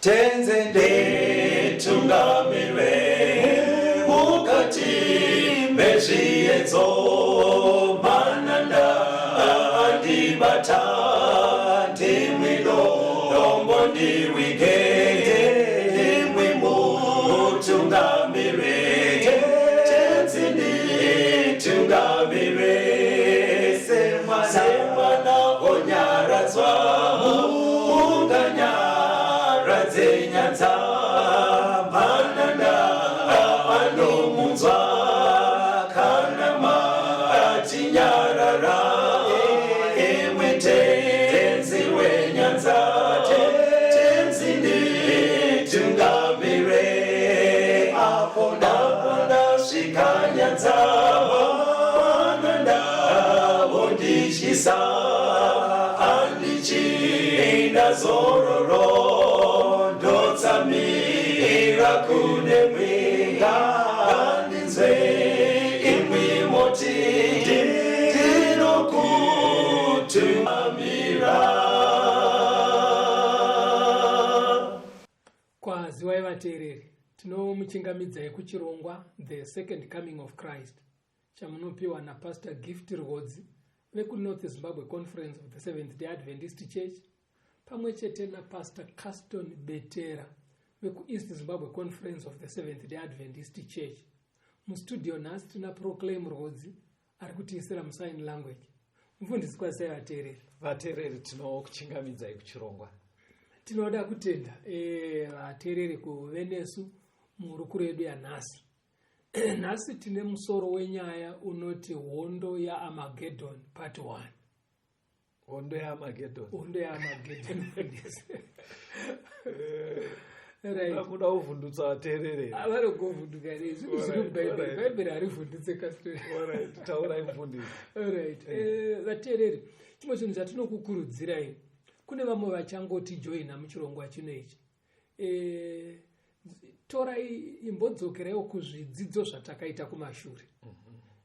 Tenzi nditungamire mukati mezviedzo, mananda andibata, ndimwi dombo ndiwige, ndimwi mutungamire. Tenzi nditungamire semwana onyaradzwa munganyaradze nyanza, mananda anomunzwa kana matinyarara, imwe Tenzi wenyanza. Tenzi nditungamire apo ndasvika nyanza, mananda vondityisa, handichina zororo, ndotsamira kune mwi, ngandinzwe imwi moti ndinokutungamira. Kwaziwai vateereri, tinomuchingamidzai kuchirongwa The Second Coming of Christ chamunopiwa naPastor Gift Rwodzi vekuNorth Zimbabwe Conference of the Seventh Day Adventist Church, pamwe chete naPastor Caston Betera vekuEast Zimbabwe Conference of the Seventh Day Adventist Church. Mustudio nhasi tina Proclaim Rwodzi ari kutiisira musign language. Mufundisi, kwazisai vateereri. Vateereri, tinokuchingamidzai kuchirongwa. Tinoda kutenda vateereri kuve nesu muhurukuro yedu yanhasi. Nhasi tine musoro wenyaya unoti Hondo yaArmageddon Part 1. Hondo yaArmageddon. Hondo yaArmageddon, mufundisi, right? Kuda kuvhundutsa vateereri. Vanogovhunduka nei? Zvinhu zviri mubhaibheri. Bhaibheri harivhundutse kastori. Alright, taurai mufundisi. Alright, vateereri, chimwe chinhu chatinokukurudzirai kune vamwe vachangoti joina muchirongwa chino ichi, torai, imbodzokeraiwo kuzvidzidzo zvatakaita kumashure,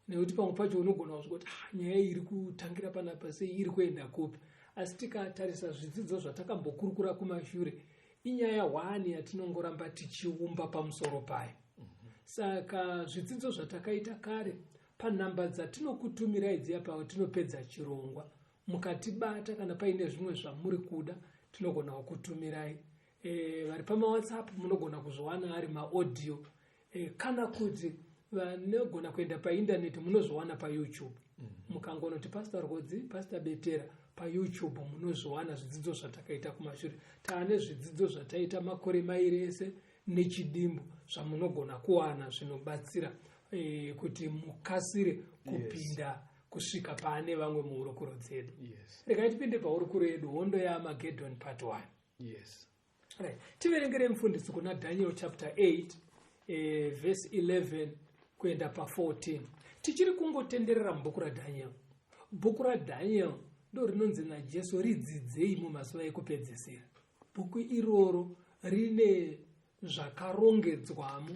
nekuti pamwe pacho unogona kusvika kuti, "Ah, nyaya iyi iri kutangira panapa sei, iri kuenda kupi?" Asi tikatarisa zvidzidzo zvatakambokurukura kumashure, inyaya hwani yatinongoramba tichiumba pamusoro payo. Saka zvidzidzo zvatakaita kare, panhamba dzatinokutumirai dziya patinopedza chirongwa, mukatibata kana paine zvimwe zvamuri kuda, tinogona kukutumirai. Vari pamaWhatsApp munogona kuzviwana ari maaudio, kana kuti vanogona kuenda paindaneti munozviwana paYouTube. Mukangonoti Pastor Rwodzi, Pastor Betera paYouTube, munozviwana zvidzidzo zvatakaita kumashure. Taane zvidzidzo zvataita makore 2 ese nechidimbu zvamunogona kuwana zvinobatsira kuti mukasire kupinda kusvika paane vamwe muhurukuro dzedu. Regai tipinde pahurukuro yedu, Hondo yaArmageddon Part 1. Right. Tiverengere mufundisi kuna Daniel chapter 8, verse 11 kuenda pa14. Tichiri kungotenderera mubhuku raDaniel. Bhuku raDaniel ndo rinonzi naJesu ridzidzei mumazuva ekupedzisira. Bhuku iroro rine zvakarongedzwamo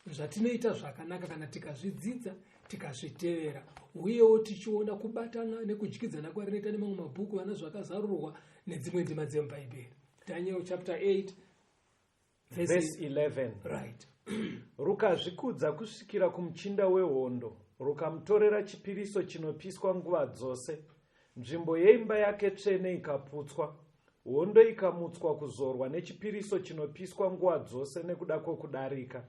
zvatinoita zvakanaka kana tikazvidzidza, tikazvitevera, uyewo tichiona kubatana nekudyidzana kwarinoita nemamwe mabhuku, vana Zvakazarurwa nedzimwe ndima dzemubhaibheri. Daniel chapter 8 verse 11. Right. Rukazvikudza kusvikira kumuchinda wehondo, rukamutorera chipiriso chinopiswa nguva dzose. Nzvimbo yeimba yake tsvene ikaputswa, hondo ikamutswa kuzorwa nechipiriso chinopiswa nguva dzose nekuda kwokudarika.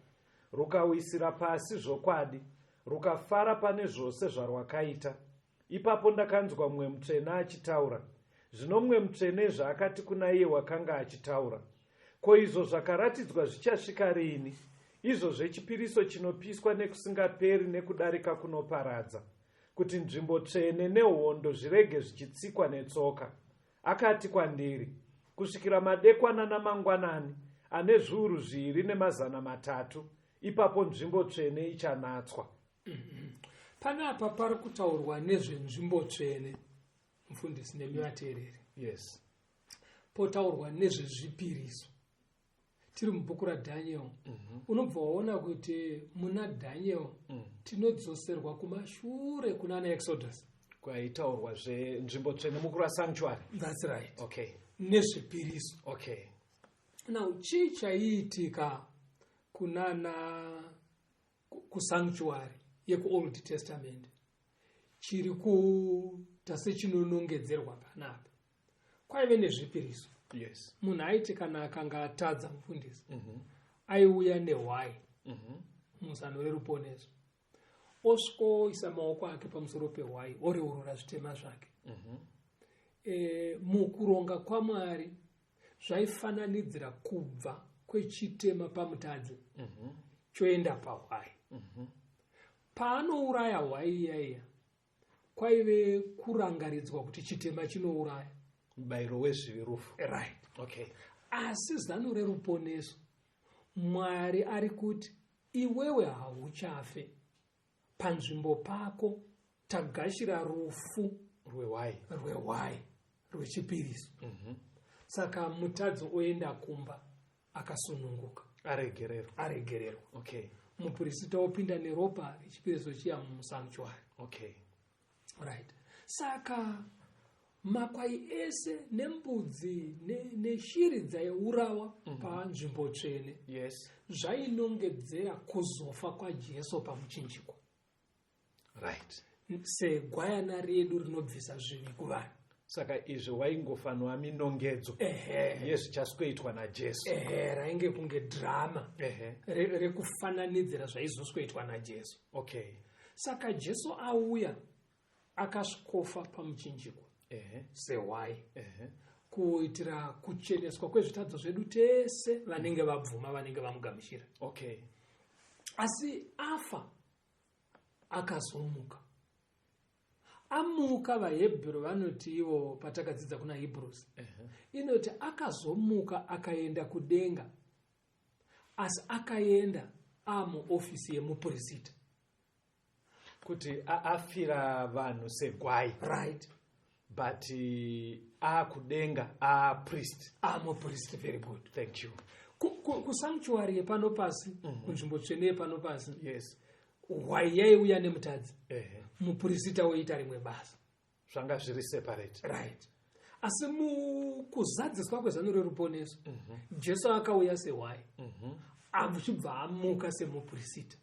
Rukawisira pasi zvokwadi, rukafara pane zvose zvarwakaita. Ipapo ndakanzwa mumwe mutsvene achitaura. Zvino mumwe mutsvene zvaakati kuna iye wakanga achitaura, "Ko izvo zvakaratidzwa zvichasvika riini, izvo zvechipiriso chinopiswa nekusingaperi nekudarika kunoparadza, kuti nzvimbo tsvene nehondo zvirege zvichitsikwa netsoka?" Akati kwandiri, "Kusvikira madekwana namangwanani ane 2300, ipapo nzvimbo tsvene ichanatswa." Panapa pari kutaurwa nezvenzvimbo tsvene, mufundisi nemi vateereri. Potaurwa nezvezvipiriso. Tiri mubhuku raDaniel. Unobva waona kuti muna Daniel tinodzoserwa kumashure kuna ana Exodus. Kwaitaurwa zvenzvimbo tsvene mukuru sanctuary. That's right. Nezvipiriso. Now chii chaiitika kunana kusanctuary yekuOld Testament chiri kuita sechinonongedzerwa panapa? Kwaive nezvipiriso. Munhu aiti kana akanga atadza, mufundisi, aiuya nehwai muzano reruponeso, osvikoisa maoko ake pamusoro pehwai, oreurura zvitema zvake. Mukuronga kwaMwari zvaifananidzira kubva kwechitema pamutadzi choenda pahwai. Paanouraya hwai iyaiya, kwaive kurangaridzwa kuti chitema chinouraya. Mubayiro wezvivi rufu. Right. Asi zano reruponeso, Mwari ari kuti iwewe hauchafe, panzvimbo pako tagashira rufu rwehwai. Rwehwai rwechipiriso. Saka mutadzi oenda kumba akasununguka. Aregererwa. Aregererwa. Mupurisita opinda neropa rechipiriso chiya musanctuary. Right, saka makwai ese nembudzi neshiri dzaiurawa panzvimbo tsvene zvainongedzera kuzofa kwaJesu pamuchinjikwa segwayana redu rinobvisa zvivi kuvanhu. Saka izvi waingofanwa minongedzo yezvichaswetwa naJesu. Ehe, rainge kunge drama rekufananidzira zvaizoswetwa naJesu. Saka Jesu auya, akasvikofa pamuchinjikwa sehwai kuitira kucheneswa kwezvitadzo zvedu tese vanenge vabvuma, vanenge vamugamuchira. Asi afa, akazomuka. Amuka, vaHebheru vanoti ivo, patakadzidza kuna Hebrews, inoti akazomuka akaenda kudenga, asi akaenda amuofisi yemupurisita. Kuti afira vanhu segwai, but akudenga apriest. Amupriest, very good. Thank you. Kusanctuary yepano pasi, kunzvimbo tsvene yepano pasi, hwai yaiuya nemutadzi, mupurisita woita rimwe basa. Zvanga zviri separate. Right, asi mukuzadziswa kwezano reruponeso, Jesu akauya sehwai, achibva amuka semupurisita.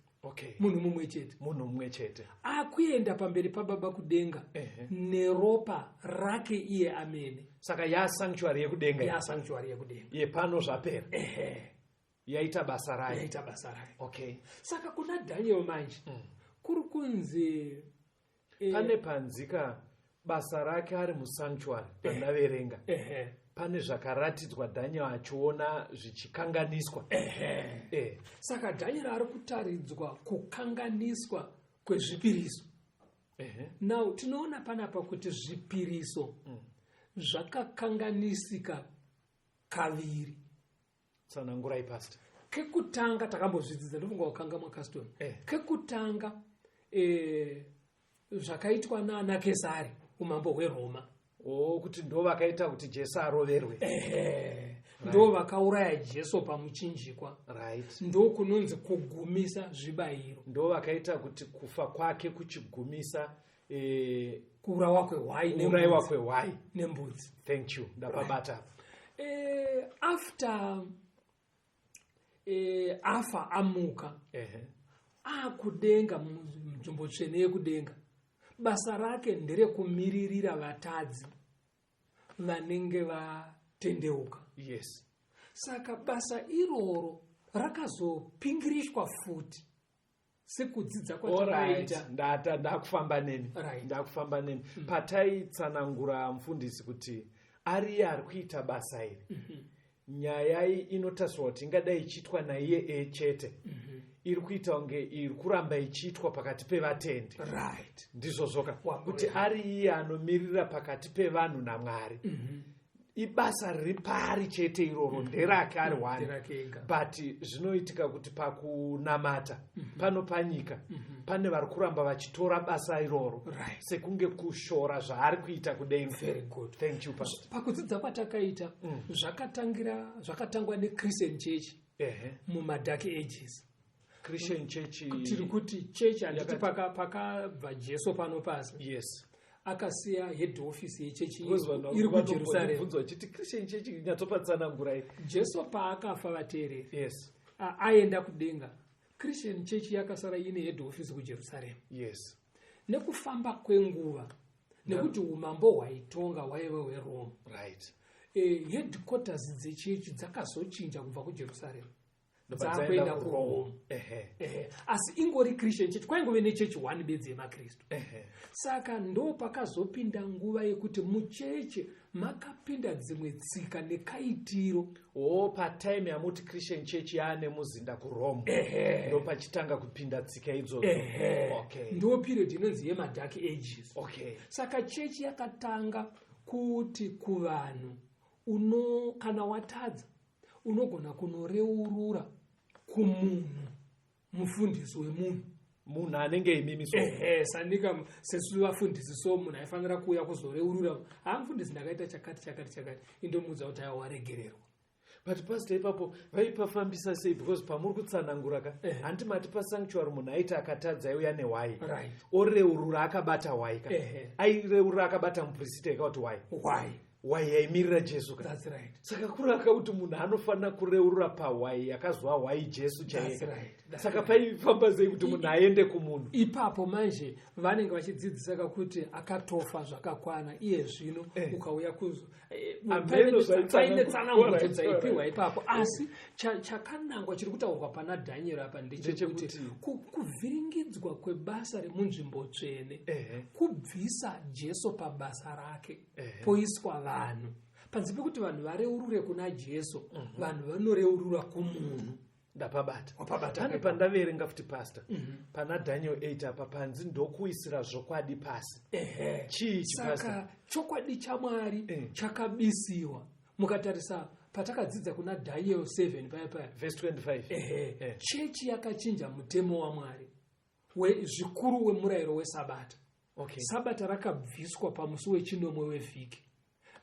Munhu mumwe chete. Munhu mumwe chete. Akuenda pamberi pababa kudenga neropa rake iye amene. Saka yasanctuary yekudenga iyi. Yasanctuary yekudenga. Yepano zvapera. Yaita basa rayo. Yaita basa rayo. Saka kuna Daniel manje kuri kunzi Pane panzika basa rake ari musanctuary pandaverenga, pane zvakaratidzwa Daniel achiona zvichikanganiswa. Saka Daniel ari kutaridzwa kukanganiswa kwezvipiriso. Now tinoona panapa kuti zvipiriso zvakakanganisika kaviri. Tsanangurai, pastor. Kekutanga takambozvidzidza, ndofunga wakanga makaston. Kekutanga zvakaitwa naana Kesari, umambo hweRoma. O, kuti ndo vakaita kuti Jesu aroverwe. Ehe, ndo vakauraya Jesu pamuchinjikwa. Ndo kunonzi kugumisa zvibayiro. Ndo vakaita kuti kufa kwake kuchigumisa kuurawa kwehwai kuurayiwa nembudzi. Kwehwai. Nembudzi. Thank you, ndapabata apa. After afa, amuka, akudenga munzvimbo tsvene yekudenga, basa rake nderekumiririra vatadzi vanenge vatendeuka. Saka basa iroro rakazopingirishwa futi sekudzidza kwatakaita. Ndata ndakufamba nemi. Ndakufamba nemi. Pataitsanangura, mufundisi, kuti ariye ari kuita basa iri, nyaya iyi inotarisirwa kuti ingadai ichiitwa naiye e chete, iri kuita kunge iri kuramba ichiitwa pakati pevatendi. Ndizvozvoka? Kuti ari iye anomirira pakati pevanhu naMwari, ibasa riri paari chete iroro, nderake ari one. Nderake ega. But zvinoitika kuti pakunamata pano panyika pane vari kuramba vachitora basa iroro, sekunge kushora zvaari kuita kudenga. Very good. Thank you, pastor. Pakudzidza kwatakaita, zvakatangira, zvakatangwa neChristian Church mumaDark Ages. Christian Church. Tiri kuti church, handiti? Pakabva Jesu pano pasi, Akasiya head office yechechi Because vanhu iri kuJerusarema. vanombondibvunza vachiti Christian Church, nyatsopatsanangurai. Jesu paakafa, vateereri, aenda kudenga, Christian Church yakasara ine head office kuJerusarema. Nekufamba kwenguva, nekuti umambo hwaitonga hwaive hweRome, headquarters dzechechi dzakazochinja kubva kuJerusarema Ndobva dzakuenda dzaenda kuRome. Asi ingori Christian Church, kwaingove nechechi one bedzi yemaKristu. Saka ndo pakazopinda nguva yekuti mucheche makapinda dzimwe tsika nekaitiro. O, patime yamuti Christian Church yaane muzinda kuRome, ndo pachitanga kupinda tsika idzodzo. Ndo period inonzi yemaDark Ages. Saka chechi yakatanga kuti kuvanhu, uno kana watadza unogona kunoreurura kumunhu, mufundisi wemunhu. Munhu anenge imimi so. Ehe, sanika sesu vafundisi, so munhu aifanira kuuya kuzoreurura, ha, mufundisi, ndakaita chakati chakati chakati, indomuudza kuti aiwa, waregererwa. But pastor, ipapo vaipafambisa sei? Because pamuri kutsanangura ka, handiti mati pasanctuary munhu aiti akatadza aiuya nehwai, oreurura akabata hwai ka? Aireurura akabata muprista eka kuti hwai? Why? Hwai yaimirira Jesu ka? That's right. Saka kuraka kuti munhu anofanira kureurura pahwai yakazova hwai Jesu That's chaiye. right. That's Saka right. paifamba sei kuti munhu aende kumunhu? Ipapo manje vanenge vachidzidzisa kakuti akatofa zvakakwana, iye zvino ukauya kuzo Hameno zvaitsanangurwa. paine tsanangudzo dzaipiwa ipapo. Asi chakanangwa chiri kutaurwa pana Dhanieri apa ndechekuti Ndechekuti- kuvhiringidzwa kwebasa remunzvimbo tsvene kubvisa Jesu pabasa rake, poiswa vanhu panze pekuti vanhu vareurure kuna Jesu, vanhu vanoreurura kumunhu. Ndapabata. Wapabata. Pane Ipapo. pandaverenga futi, pastor, pana Daniel 8 apa panzi ndokuisira zvokwadi pasi. Chii ichi, pastor? Saka chokwadi chaMwari chakabisiwa. Mukatarisa patakadzidza kuna Daniel 7 paya paya, verse 25. Chechi yakachinja mutemo waMwari zvikuru wemurayiro wesabata. Sabata rakabviswa pamusi wechinomwe wevhiki,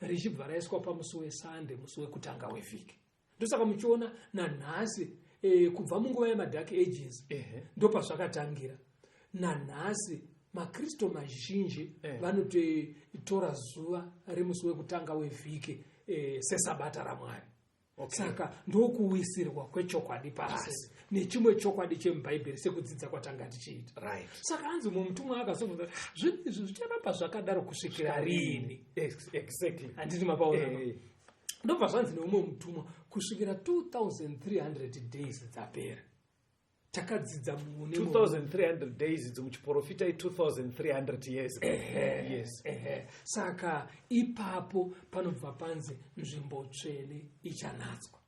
richibva raiswa pamusi weSande, musi wekutanga wevhiki. Ndosaka muchiona nanhasi, kubva munguva yemaDark Ages, ndopazvakatangira, nanhasi maKristu mazhinji vanototora zuva remusi wekutanga wevhiki sesabata raMwari. Saka ndokuwisirwa kwechokwadi pasi nechimwe chokwadi chemubhaibheri, sekudzidza kwatanga tichiita. Saka hanzi mumutumwa akazobvunza kuti, zvinhu izvi zvicharamba zvakadaro kusvikira riini? Handiti mapaona? Ndobva zvanzi neumwe mutumwa, kusvikira 2300 days dzapera. Takadzidza mune 2300 days idzi muchiprofita i2300 years, yes. Ehe. Saka ipapo panobva panzi nzvimbo tsvene ichanatswa.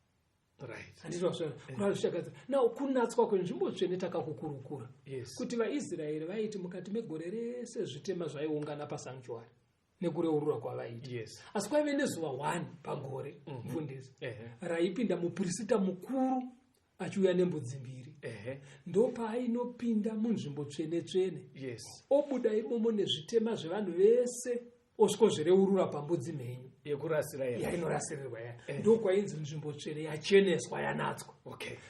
Handiti mazviona? Kureva zvichagadzira now kunatswa kwenzvimbo tsvene takakukurukura, kuti vaIsraeri vaiti mukati megore rese zvitema zvaiungana pasanctuary nekureurura kwavaita. Asi kwaive nezuva 1 pagore, mufundisi, raipinda mupurisita mukuru achiuya nembudzi mbiri. Ndopaainopinda munzvimbo tsvene tsvene, obuda imomo nezvitema zvevanhu vese, osvikozvireurura pambudzi mhenyu yekurasira ya yainorasirirwa ya. Ndokwainzi nzvimbo tsvene yacheneswa, yanatswa.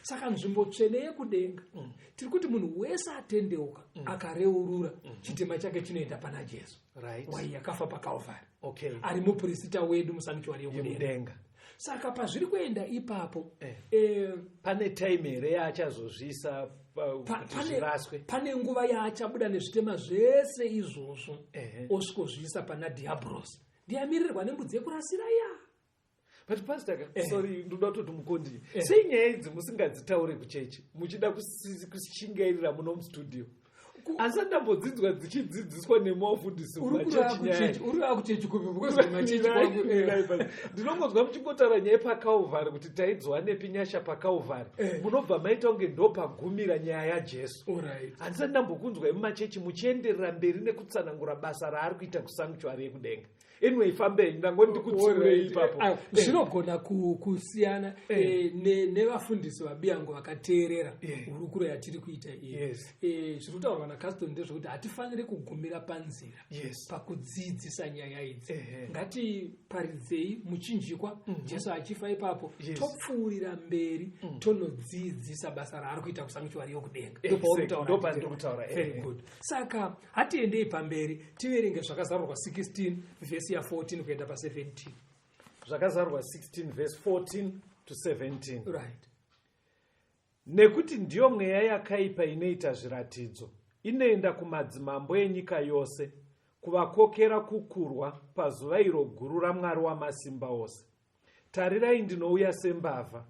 Saka nzvimbo tsvene yekudenga, tiri kuti munhu wese atendeuka akareurura, chitema chake chinoenda pana Jesu, wai yakafa paKalvari, ari mupurisita wedu musanctuary yekudenga. Yemudenga. Saka pazviri kuenda ipapo, Pane time here yaachazozviisa kuti zviraswe? Pane nguva yaachabuda nezvitema zvese izvozvo, osvikozviisa pana Dhiabhorosi, ndiyamirirwa nembudzi yekurasira ya. But pastor ka, sorry, ndoda kutoti mukondi sei nyaya idzi musingadzitaure kuchechi, muchida kushingairira muno mustudio? Asi andambodzinzwa dzichidzidziswa nemafundisi Uri kureva mumachechi nyaya. kuchechi? Uri kureva kuchechi kupi? Because kumachechi kwangu Ndinongonzwa muchingotaura nyaya yepakauvhari, kuti taidzwa nepi nyasha pakauvhari. Munobva maita kunge ndopagumira nyaya yaJesu. Handisati ndambokunzwai mumachechi muchienderera mberi nekutsanangura basa raari kuita kusanctuary yekudenga. Anyway, fambei, ndangoti ndikutsiurei ipapo. Ah, zvinogona kusiyana nevafundisi vabiyangu vakateerera hurukuro yatiri kuita iyi. Zviri kutaurwa naCaston ndezvekuti hatifaniri kugumira panzira pakudzidzisa nyaya idzi. Ngatiparidzei muchinjikwa, Jesu achifa ipapo, topfuurira mberi tonodzidzisa basa raari kuita kusanctuary yokudenga. Ndopauri kutaura. Ndopandiri kutaura, Very good. Saka hatiendei pamberi, tiverenge Zvakazarurwa 16 vhesi ya14 kuenda pa17. Zvakazarurwa 16 verse 14 to 17. Right. Nekuti ndiyo mweya yakaipa inoita zviratidzo, inoenda kumadzimambo enyika yose kuvakokera kukurwa pazuva iro guru raMwari wamasimba ose. Tarirai, ndinouya sembavha.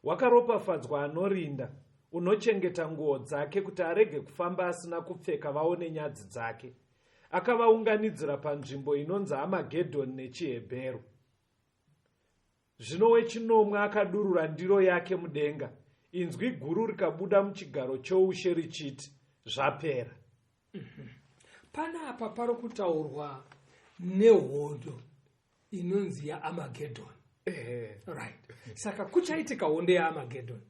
Wakaropafadzwa anorinda, unochengeta nguo dzake, kuti arege kufamba asina kupfeka, vaone nyadzi dzake. Akavaunganidzira panzvimbo inonzi Amagedhoni nechiHebheru. Zvino wechinomwe akadurura ndiro yake mudenga. Inzwi guru rikabuda muchigaro choushe richiti, "Zvapera." Panapa pari kutaurwa nehondo inonzi yaAmagedhoni. Right, saka kuchaitika hondo yaAmagedhoni,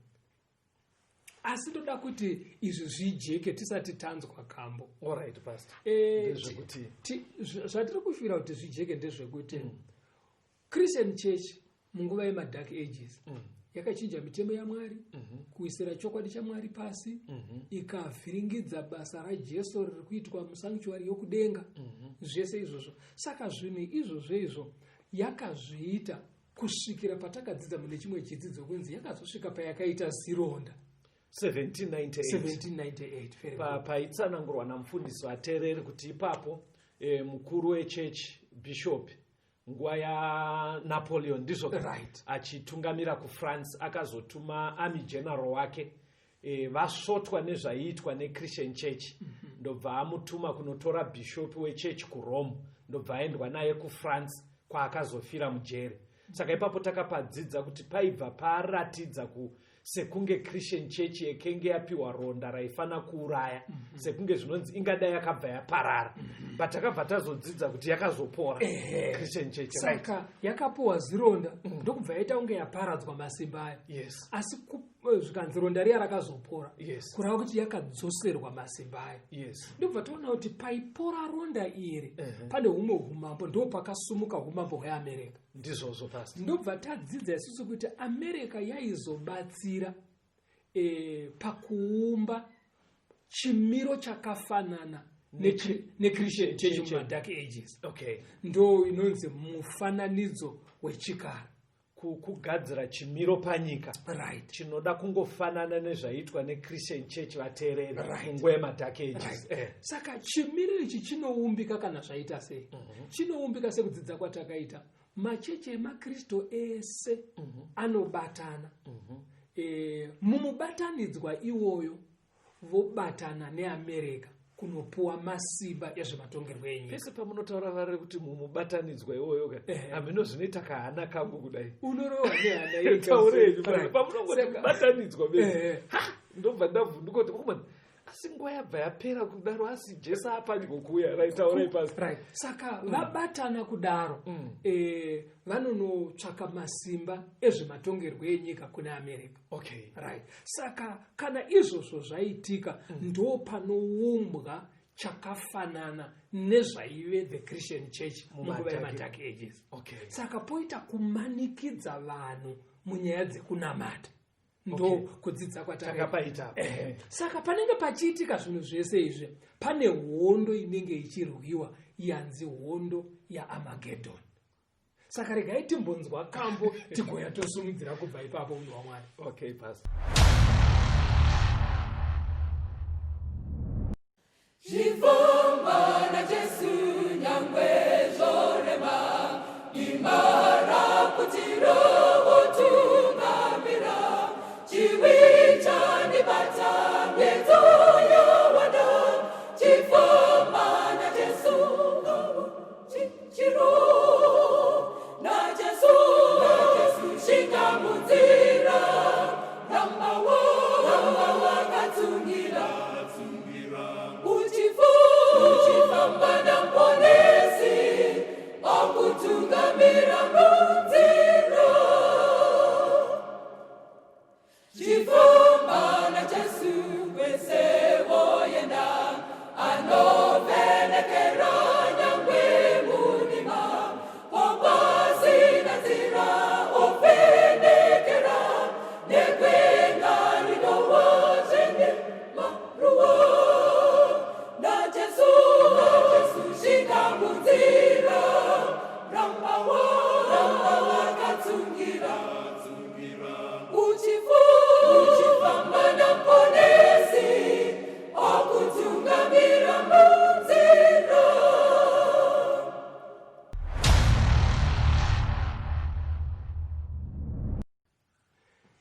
asi ndoda kuti izvi zvijeke tisati tanzwa kambo. Alright, pastor. Ndezvekuti Zvatiri kushuvira kuti zvijeke ndezvekuti Christian Church munguva yemaDark Ages yakachinja mitemo yaMwari, kuisira chokwadi chaMwari pasi, ikavhiringidza basa raJesu riri kuitwa musanctuary yokudenga, zvese izvozvo. Saka zvinhu izvozvo izvo yakazviita kusvikira patakadzidza mune chimwe chidzidzo kunzi yakazosvika payakaita zironda 1798. 1798, very good. Paitsanangurwa namufundisi vateereri kuti ipapo mukuru wechechi, bishop, nguva yaNapoleon, ndizvo? Right. Achitungamira kuFrance, akazotuma army general wake, vasvotwa nezvaiitwa neChristian Church, ndobva amutuma kunotora bhishopi wechechi kuRome, ndobva aendwa naye kuFrance kwaakazofira mujeri. Saka ipapo takapadzidza kuti paibva paratidza sekunge Christian Church yekenge yapiwa ronda raifana kuuraya, sekunge zvinonzi ingadai yakabva yaparara, but takabva tazodzidza kuti yakazopora Christian Church, right? Saka yakapuwa zironda, ndokubva yaita kunge yaparadzwa masimba ayo. Asi zvikanzi ronda riya rakazopora, kureva kuti yakadzoserwa masimba ayo. Ndobva toona kuti paipora ronda iri, pane humwe umambo, ndo pakasumuka umambo hweAmerica. Ndizvozvo, pastor. Ndobva tadzidza isusu kuti America yaizobatsira pakuumba chimiro chakafanana neChristian Church mumaDark Ages. Ndo inonzi mufananidzo wechikara. Kugadzira chimiro panyika chinoda kungofanana nezvaiitwa neChristian Church, vateereri, munguva yemaDark Ages. Saka chimiro ichi chinoumbika kana zvaita sei? Chinoumbika sekudzidza kwatakaita, machechi emakristu ese anobatana. Mumubatanidzwa iwoyo vobatana neAmerica kunopuwa masimba ezvematongerwo enyika. Pese pamunotaura varere kuti mumubatanidzwa iwoyo ka, hamino zvinoita kahana kangu kudai. Unorohwa nehana. Taurei, pamunongoti mubatanidzwa bese, ndobva ndavhunduka kuti komana, asi nguva yabva yapera kudaro, asi Jesu apadyo kuuya. Right, taurai pasi. Right, saka vabatana kudaro, vanonotsvaka masimba ezvematongerwo enyika kune America. Right, saka kana izvozvo zvaitika, ndo panoumbwa chakafanana nezvaive the Christian Church munguva yemaDark Ages. Saka poita kumanikidza vanhu munyaya dzekunamata, ndo kudzidza kwatakapaita. Saka panenge pachiitika zvinhu zvese izvi, pane hondo inenge ichirwiwa yanzi hondo yaAmagedhoni. Saka regai timbonzwa kambo, tigoya tosumudzira kubva ipapo, munhu waMwari. Okay, pastor. Zvifamba naJesu nyangwe zvorema, imaraputiro wotungamira. Chiwi chandibata, miedzo yawanda, chifamba naJesu chiro naJesu, shinga munzira, ramba wakatsungira, uchifamba naMponesi.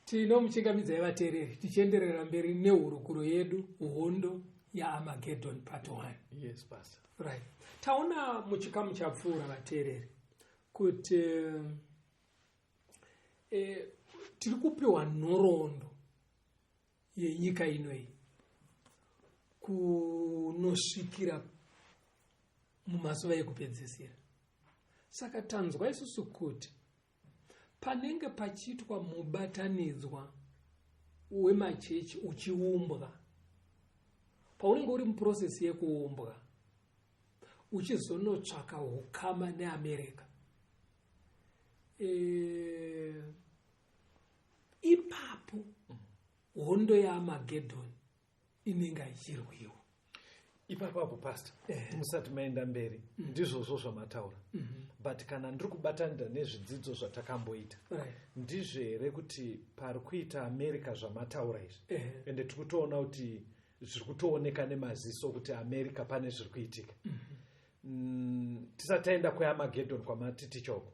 Tinomuchingamidzai vateereri tichienderera mberi nehurukuro yedu, hondo yaArmageddon part 1. Yes, pastor. Right, taona muchikamu chapfuura, vateereri, kuti tiri kupiwa nhoroondo yenyika inoyi kunosvikira mumazuva ekupedzisira. Saka tanzwa isusu kuti panenge pachiitwa mubatanidzwa wemachechi uchiumbwa, paunenge uri muprocess yekuumbwa uchizonotsvaka ukama neAmerica, ipapo hondo yaAmagedhoni inenge ichirwiwa. Ipapapo, pastor, musati maenda mberi, ndizvozvo zvamataura, but kana ndiri kubatanidza nezvidzidzo zvatakamboita, ndizvo here kuti pari kuita America zvamataura izvi, ende tiri kutoona kuti zviri kutooneka nemaziso kuti America pane zviri kuitika, tisati taenda kweAmagedon kwamati tichoko,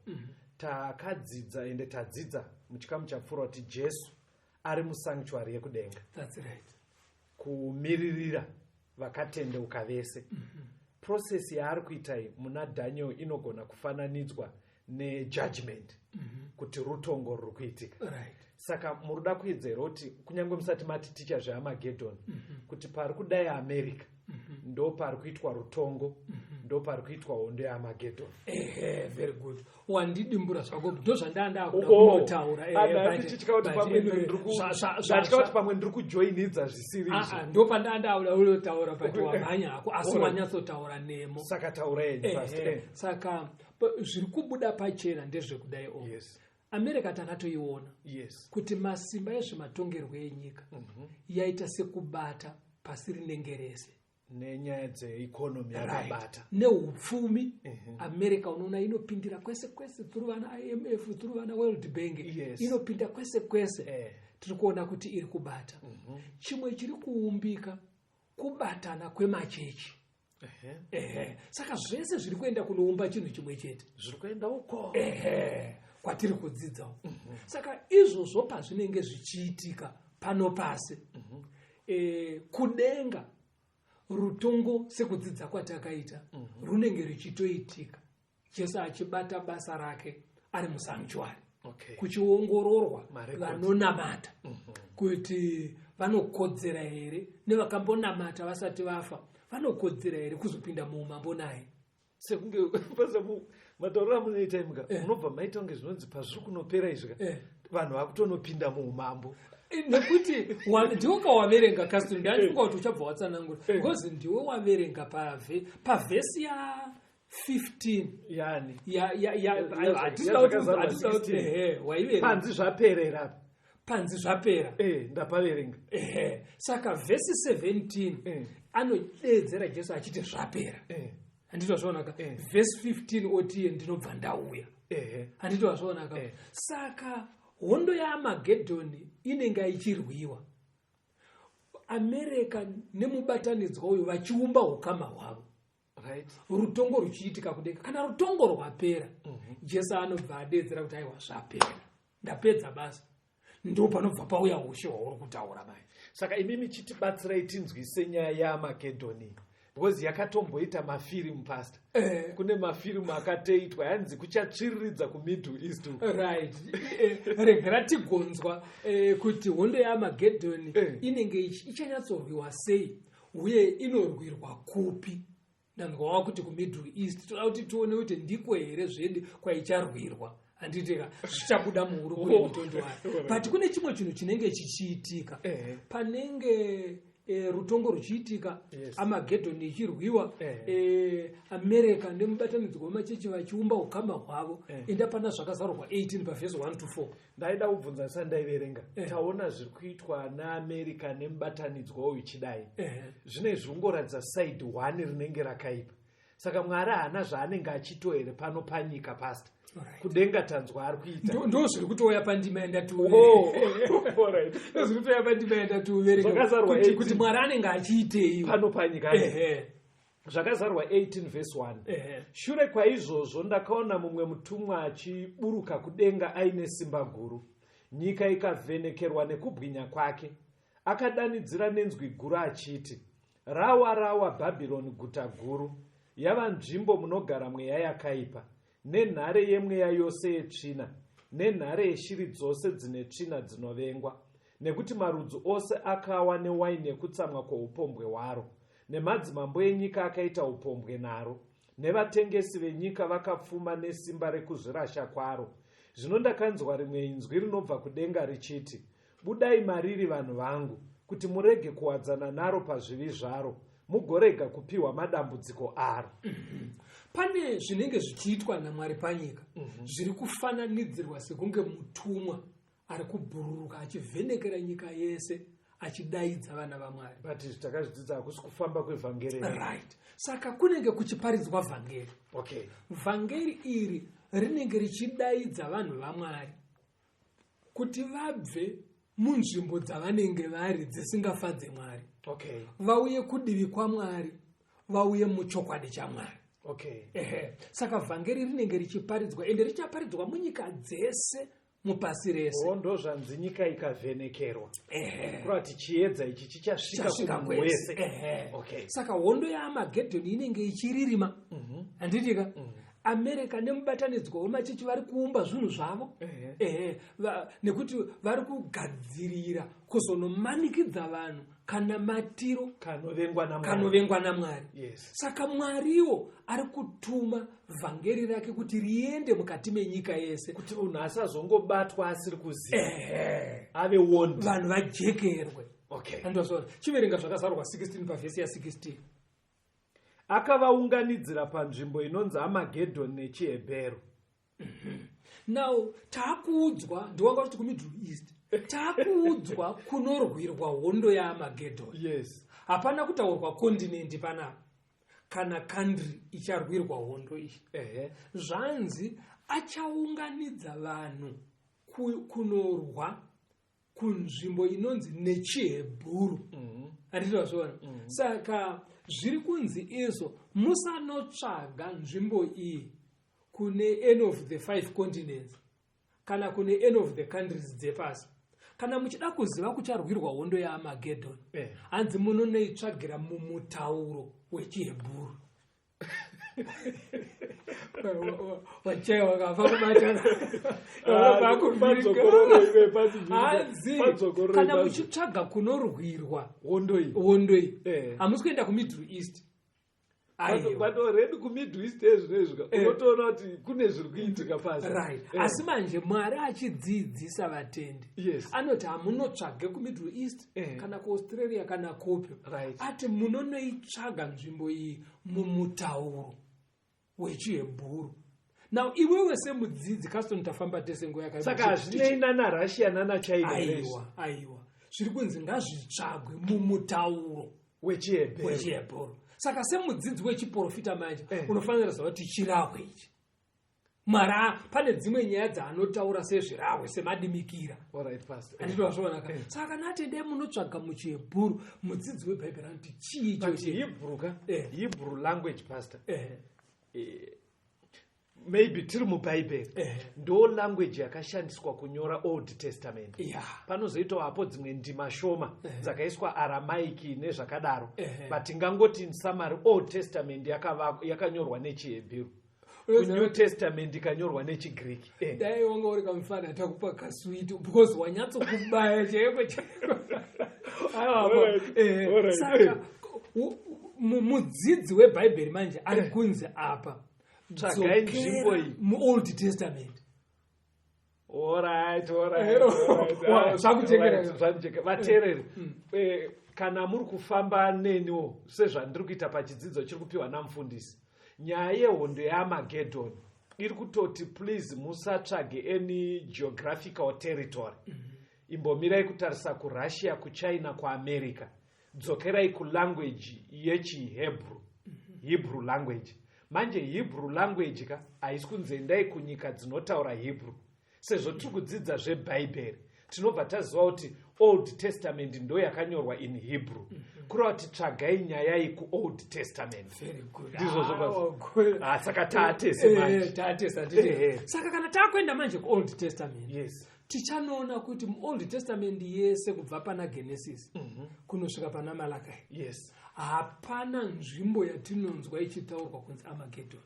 takadzidza ende tadzidza muchikamu chapfuura kuti Jesu ari musanctuary yekudenga That's right. kumiririra vakatendeuka vese. Process yaari kuita iyi muna Daniel inogona kufananidzwa nejudgment, kuti rutongo ruri kuitika. Saka muruda kuedza here kuti kunyange musati mati ticha zveAmagedon, kuti pari kudai America ndo pari kuitwa rutongo, ndo pari kuitwa hondo yeAmagedon? Ehe, very good, wandidimbura zvako, ndo zvandanga ndakuda Oh, kunotaura. Ndichitya kuti pamwe ndatya kuti pamwe ndiri kujoinidza zvisiri izvo. Ah, ndo pandanga ndakuda kunotaura, but wamhanya hako, asi wanyatsotaura nemo. Saka taura yenyu, pastor. Saka zviri kubuda pachena ndezvekudai o America takatoiona kuti masimba ezvematongerwo enyika yaita sekubata pasi rinenge rese. Nenyaya dzeeconomy yakabata. Neupfumi, America unoona inopindira kwese kwese through vana IMF, through vana World Bank. Inopinda kwese kwese. Tiri kuona kuti iri kubata. Chimwe chiri kuumbika kubatana kwemachechi. Ehe, saka zvese zviri kuenda kunoumba chinhu chimwe chete. Zviri kuenda uko. Ehe, kwatiri kudzidzawo. Saka izvozvo pazvinenge zvichiitika pano pasi, kudenga rutongo, sekudzidza kwatakaita, runenge ruchitoitika, Jesu achibata basa rake ari musanctuary, kuchiongororwa Marecords. vanonamata kuti vanokodzera here, nevakambonamata vasati vafa vanokodzera here kuzopinda muumambo naye. Sekunge pasa matauriro amunoita imuka, munobva maita kunge zvinonzi pazviri kunopera izvika, vanhu vakutonopinda muumambo. Nekuti ndiwe kawaverenga, Castro, ndandifunga kuti uchabva watsanangura, because ndiwe waverenga pavhesi ya15. Yani Hatisida kuti yazvakazarwa hatisi kuti 16. ehe, waiverenga. Panzi zvaperera. Panzi zvapera. Ndapaverenga. Ehe, saka vhesi 17 anodeedzera Jesu achiti zvapera. Handiti wazvionaka? Vhesi 15 otiye ndinobva ndauya. Handiti wazvionaka? Saka hondo yaAmagedhoni inenge ichirwiwa, America nemubatanidzwa uyu vachiumba ukama hwavo, rutongo ruchiitika kudenga. Kana rutongo rwapera, Jesu anobva adeedzera kuti aiwa, zvapera, ndapedza basa. Ndo panobva pauya ushe hwauri kutaura mai. Saka imimi chitibatsirai tinzwise nyaya yaAmagedhoni, because yakatomboita mafirimu, pastor. Kune mafirimu akatoitwa, yanzi kuchatsviriridza kuMiddle East uku. Right. Regera tigonzwa kuti hondo yaAmagedhoni inenge ichanyatsorwiwa sei uye inorwirwa kupi. Ndanzwa wakuti kuMiddle East, toda kuti tione kuti ndiko here zvedi kwaicharwirwa, handitika? Zvichabuda muhurukuro yemutondo wayo, but kune chimwe chinhu chinenge chichiitika panenge rutongo ruchiitika, Amagedhoni ichirwiwa, America nemubatanidzwa wemachechi vachiumba ukama hwavo. Enda pana Zvakazarurwa 18 pavhesi 1 to 4. Ndaida kubvunza ndisati ndaiverenga. Taona zviri kuitwa neAmerica nemubatanidzwa uyu chidai, zvinenge zviri kungoratidza side one rinenge rakaipa. Saka Mwari haana zvaanenge achito here pano panyika, pastor? Kudenga tanzwa ari kuita. Ndo zviri kutouya pandima yandati, Oh, alright. ndo zviri kutouya pandima yandati Zvakazarwa uverenga 18. kuti Mwari anenge achiitei pano panyika. Zvakazarwa 18 vhesi 1. Shure kwaizvozvo ndakaona mumwe mutumwa achiburuka kudenga aine simba guru. Nyika ikavhenekerwa nekubwinya kwake. Akadanidzira nenzwi guru achiti, "Rawa, rawa Bhabhironi guta guru, yava nzvimbo munogara mweya yakaipa, nenhare yemweya yose yetsvina, nenhare yeshiri dzose dzine tsvina dzinovengwa, nekuti marudzi ose akawa newaini yekutsamwa kwoupombwe hwaro, nemadzimambo enyika akaita upombwe naro, nevatengesi venyika vakapfuma nesimba rekuzvirasha kwaro. Zvino ndakanzwa rimwe inzwi rinobva kudenga richiti, Budai mariri, vanhu vangu, kuti murege kuwadzana naro pazvivi zvaro, mugorega kupiwa madambudziko aro." Pane zvinenge zvichiitwa naMwari panyika zviri kufananidzirwa sekunge mutumwa ari kubhururuka achivhenekera nyika yese, achidaidza vana vaMwari. But izvi takazvidzidza, hakusi kufamba kwevhangeri. Right, saka kunenge kuchiparidzwa vhangeri. Vhangeri iri rinenge richidaidza vanhu vaMwari kuti vabve munzvimbo dzavanenge vari dzisingafadze Mwari, vauye kudivi kwaMwari, vauye muchokwadi chaMwari. Ehe, saka vhangeri rinenge richiparidzwa, ende richaparidzwa munyika dzese, mupasi rese. O, ndo zvanzi nyika ikavhenekerwa. Kureva kuti chiedza ichi chichasvika chasvika kumunhu kwese. wese. Saka hondo yaAmagedhoni inenge ichiririma, handitika? America nemubatanidzwa wemachechi vari kuumba zvinhu zvavo. Ehe, nekuti vari kugadzirira kuzonomanikidza vanhu kana matiro kanovengwa naMwari. Kanovengwa naMwari. Saka Mwariwo ari kutuma vhangeri rake kuti riende mukati menyika yese, kuti munhu asazongobatwa asiri kuziva, ave warned. Vanhu vajekerwe. Andozvona, chiverenga Zvakazarurwa 16 pavhesi ya16. Akavaunganidzira panzvimbo inonzi Amagedhoni nechiHebheru. Now taakuudzwa, ndiwanga kuti kuMiddle East, taakuudzwa kunorwirwa hondo yaAmagedhoni. Hapana kutaurwa continent panapa kana country icharwirwa hondo iyi. Zvanzi achaunganidza vanhu kunorwa kunzvimbo inonzi nechiHebhuru, handiti vazviona? Saka zviri kunzi izvo, musanotsvaga nzvimbo iyi kune any of the five continents kana kune any of the countries dzepasi. Kana muchida kuziva kucharwirwa hondo yaAmagedhoni, hanzi munonoitsvagira mumutauro wechiHebhuru. Wachai wakafa kubatana. Ah, padzokororei, Hanzi padzokororei kana pasi. muchitsvaga kunorwirwa hondo iyi, hondo iyi, hamusi kuenda kuMiddle East. Aiwa. But already kuMiddle East ezvino unotoona kuti kune zviri kuitika pasi. Right, asi manje Mwari achidzidzisa vatendi, anoti hamunotsvage kuMiddle East kana kuAustralia kana kupi. Ati munonoitsvaga nzvimbo iyi mumutauro wechiHebhuru. Now iwewe semudzidzi, Caston, tafamba tese nguva yakareba. Saka hazvinei nanaRussia nanaChina? Aiwa, aiwa, zviri kunzi ngazvitsvagwe mumutauro wechiHebheru. wechiHebhuru. Saka semudzidzi wechiprofita manje, unofanira ziva kuti chirahwe ichi, Mwari pane dzimwe nyaya dzaanotaura sezvirahwe, semadimikira. Alright, pastor. Handiti wazviona ka? Saka kana ati endai munotsvaga muchiHebhuru, mudzidzi webhaibheri anoti chii But ichochi? Hebrew ka, Hebrew language, pastor, maybe tiri mubhaibheri, ndo language yakashandiswa kunyora Old Testament. Panozoitawo hapo dzimwe ndima shoma dzakaiswa Aramaiki nezvakadaro, but tingangoti in summary, Old Testament yakanyorwa nechiHebheru, New Testament ikanyorwa nechiGreek. Dai wanga uri kamufana, takupa kaswiti because wanyatsokubaya chaiko chaiko. Aiwa, Saka mudzidzi webhaibheri manje ari kunzi apa, Tsvagai nzvimbo dzokera iyi. muOld Testament. Alright, alright, alright. Zvakuchekerera. Alright, Vateereri, kana muri kufamba neniwo sezvandiri kuita pachidzidzo chiri kupiwa namufundisi, nyaya yehondo yeAmagedhoni iri kutoti please musatsvage any geographical territory. Imbomirai kutarisa kuRussia, kuChina, kuAmerica. Dzokerai kulanguage yechiHebrew, Hebrew language. Manje Hebrew language ka, haisi kunzi endai kunyika dzinotaura Hebrew. Sezvo tiri kudzidza zvebhaibheri, Tinobva taziva kuti Old Testament ndo yakanyorwa in Hebrew. Kureva kuti tsvagai nyaya iyi kuOld Testament. Very good. Ndizvozvo Ah, basi. oh, good. Ah, saka taatese manje. Taatese handiti? Ehe. Saka kana taakuenda manje kuOld Testament, tichanoona kuti muOld Testament yese, kubva pana Genesis kunosvika pana Malakai, hapana nzvimbo yatinonzwa ichitaurwa kunzi Amagedon.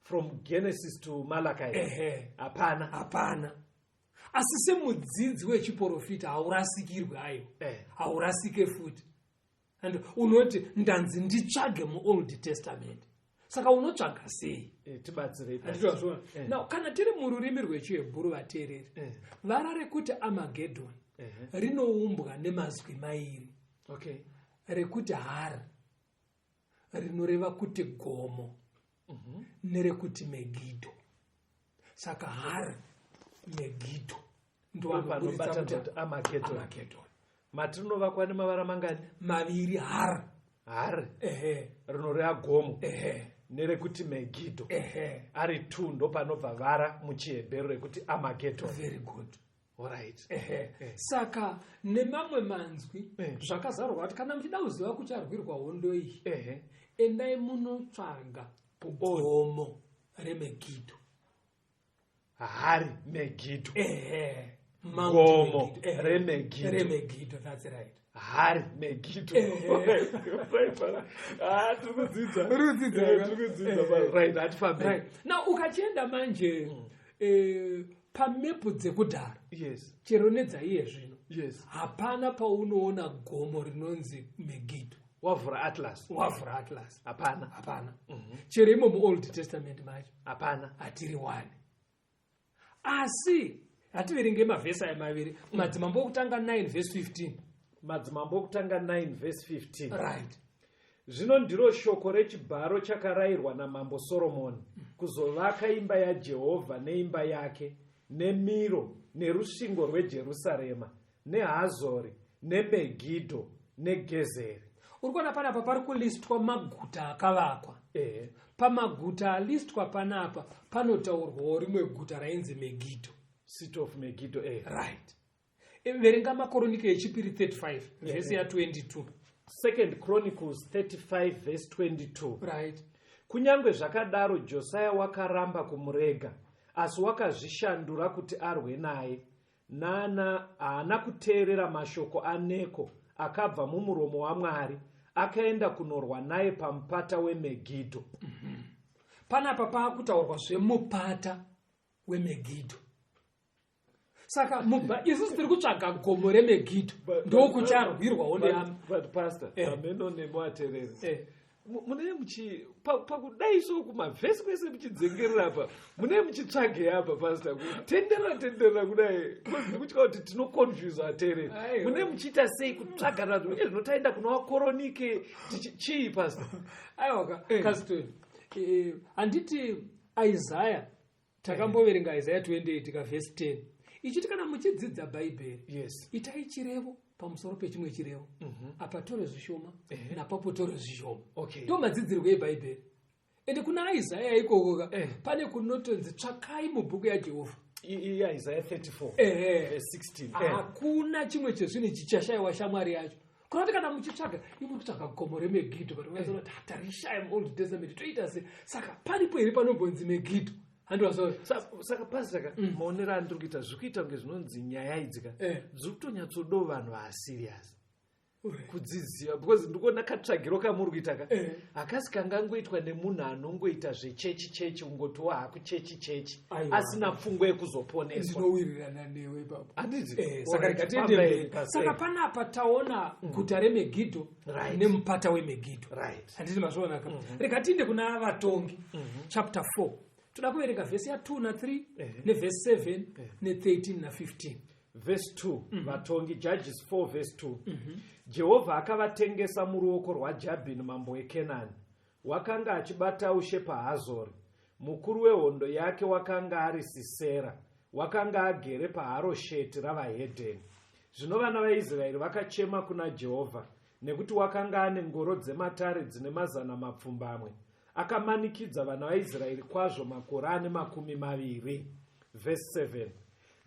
From Genesis to Malachi? Ehe. Hapana. Hapana. Asi semudzidzi wechiprofita haurasikirwe, aiwa. Haurasike futi. And unoti ndanzi nditsvage muOld Testament, saka unotsvaga sei? Tibatsirei. Handitozviona. Now, kana tiri mururimi rwechiHebhuru, vateereri, vara rekuti Amagedon rinoumbwa nemazwi mairi, rekuti har, rinoreva kuti gomo, nerekuti Megidho. Saka Har Megidho ndoanoburitsa Panobatanidzwa kuti kuti Amagedon. Amagedon. Matinovakwa nemavara mangani? Maviri, har. Har, Ehe. rinoreva gomo, nerekuti Megidho. Ari 2, ndo panobva vara muchiHebheru rekuti Amagedon. Very good. Alright. Ehe. Saka nemamwe manzwi, zvakazarurwa kuti kana muchida kuziva kucharwirwa hondo iyi, endai munotsvaga gomo reMegidho. Hari Megidho. Ehe. Mount Gomo Megiddo. Ehe. reMegidho. Remegidho, that's right. Hari Megidho. Ah, tiri kudzidza. Uri kudzidza, Eh, ka? tiri kudzidza. Right, hatifambei. Right, now ukachienda manje pamepu dzekudhara, chero nedzaiye zvino, hapana paunoona gomo rinonzi Megidho. Wavhura atlas? Wavhura atlas. Hapana. Hapana. Chero imo muOld Testament macho Hapana. hatiri wani. Asi hativerenge mavhesi aya maviri, Madzimambo Okutanga 9 vhesi 15. Madzimambo Okutanga 9 vhesi 15. Right. Zvino ndiro shoko rechibharo chakarayirwa namambo Soromoni kuzovaka imba yaJehovha neimba yake, neMiro, nerusvingo rweJerusarema, neHazori, neMegidho, neGezeri. Uri kuona panapa pari kulistwa maguta akavakwa. Pamaguta alistwa panapa panotaurwawo rimwe guta rainzi Megidho. City of Megiddo, ehe. Right. Verenga Makoronike Echipiri 35 vhesi ya22. Second Chronicles 35 verse 22. Right. Kunyange zvakadaro, Josiya wakaramba kumurega, asi wakazvishandura kuti arwe naye. Nana haana kuteerera mashoko aNeko akabva mumuromo waMwari, akaenda kunorwa naye pamupata weMegidho. Panapa paakutaurwa zvemupata weMegidho. Saka isusu tiri kutsvaga gomo reMegidho, ndokucharwirwa hondo yami. But pastor, ameno nemuateereri, munee muchi pakudai so kumavhesi kwese muchidzengerera apa, munee muchitsvagei apa, pastor? Kutenderera tenderera kudai, because ndikutya kuti tinoconfuse ateereri. Aiwa. Munee muchiita sei kutsvaga razvo uye zvino taenda kuna Vakoronike chii, pastor? Aiwa, Caston, handiti Isaya, takamboverenga Isaya 28 kavhesi 10 ichiti kana muchidzidza Bhaibheri, itai chirevo pamusoro pechimwe chirevo, apa tore zvishoma, napapo tore zvishoma. Ndo madzidzirwo eBhaibheri. Ende kuna Isaya ikoko ka, pane kunotonzi tsvakai mubhuku yaJehovha. IIsaya 34 verse 16. Hakuna chimwe chezvinhu chichashayiwa shamwari yacho. Kuna kuti kana muchitsvaga, imuri kutsvaga gomo reMegidho, but unoona kuti tarishaya muOld Testament, toita se saka paripo here panombonzi Megidho? Handiwazvo? Saka pastor ka, maonero andiri kuita, zviri kuita kunge zvinonzi nyaya idzi ka dziri kutonyatsodawo vanhu vaserious kudziziva, because ndikuona katsvagiro kamuri kuita ka hakasi kangangoitwa nemunhu anongoita zvechechi chechi, ungotiwo hakuchechi chechi, Aiwa. asina pfungwa yekuzoponeswa. Ndinowirirana newe ipapo. Handiti? Saka Alright, rega tiende fambai, mberi. pastor. Saka panapa taona guta reMegidho nemupata weMegidho. Handiti mazviona ka? Rega tiinde kuna Vatongi chapter 4. Toda kuverenga vhesi ya2 na3, nevhesi 7, ne13, na15. Verse 2, Vatongi, Judges 4 verse 2. Jehovha akavatengesa muruoko rwaJabhini mambo weKenani, wakanga achibata ushe paHazori. Mukuru wehondo yake wakanga ari Sisera, wakanga agere paHarosheti ravahedheni. Zvino vana vaIsraeri vakachema kuna Jehovha, nekuti wakanga ane ngoro dzematare dzine 700. Akamanikidza vana vaIsraeri kwazvo makore ane 20. Vhesi 7.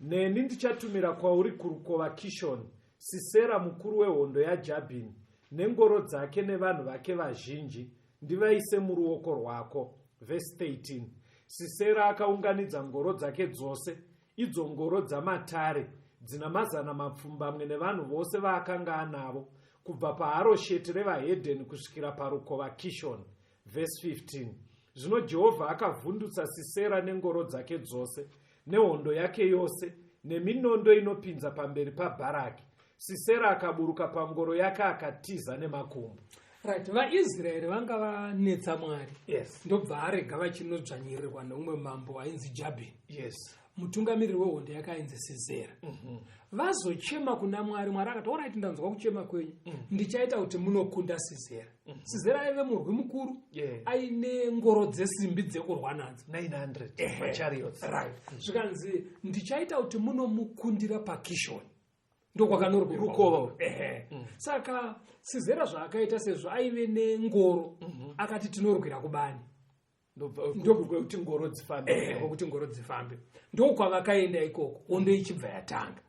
Neni ndichatumira kwauri kurukova Kishoni, Sisera mukuru wehondo yaJabhini, nengoro dzake nevanhu vake vazhinji, ndivaise muruoko rwako. Vhesi 13. Sisera akaunganidza ngoro dzake dzose, idzo ngoro dzamatare, dzina 700 nevanhu vose vaakanga anavo, kubva paHarosheti revaHedheni kusvikira parukova Kishoni. Vhesi 15. Zvino Jehovha akavhundutsa Sisera nengoro dzake dzose, nehondo yake yose, neminondo inopinza pamberi paBharaki. Sisera akaburuka pangoro yake akatiza nemakumbo. Right, vaIsraeri vanga vanetsa Mwari. Yes. Ndobva arega vachinodzvanyirirwa neumwe mambo ainzi Jabini. Yes. Mutungamiriri wehondo yake ainzi Sisera. Vazochema kuna Mwari, Mwari akati, "Alright, ndanzwa kuchema kwenyu. Ndichaita kuti munokunda Sisera." Sisera aive murwi mukuru, aine ngoro dzesimbi dzekurwa nadzo. 900 machariots. Right. Zvikanzi ndichaita kuti munomukundira paKishoni. Ndokwakanorwirwa. Rukova. Ehe. Saka Sisera zvaakaita sezvo aive nengoro, akati tinorwira kubani. Ndokuti ngoro dzifambe. Kwekuti ngoro dzifambe. Ndokwavakaenda ikoko, hondo ichibva yatanga.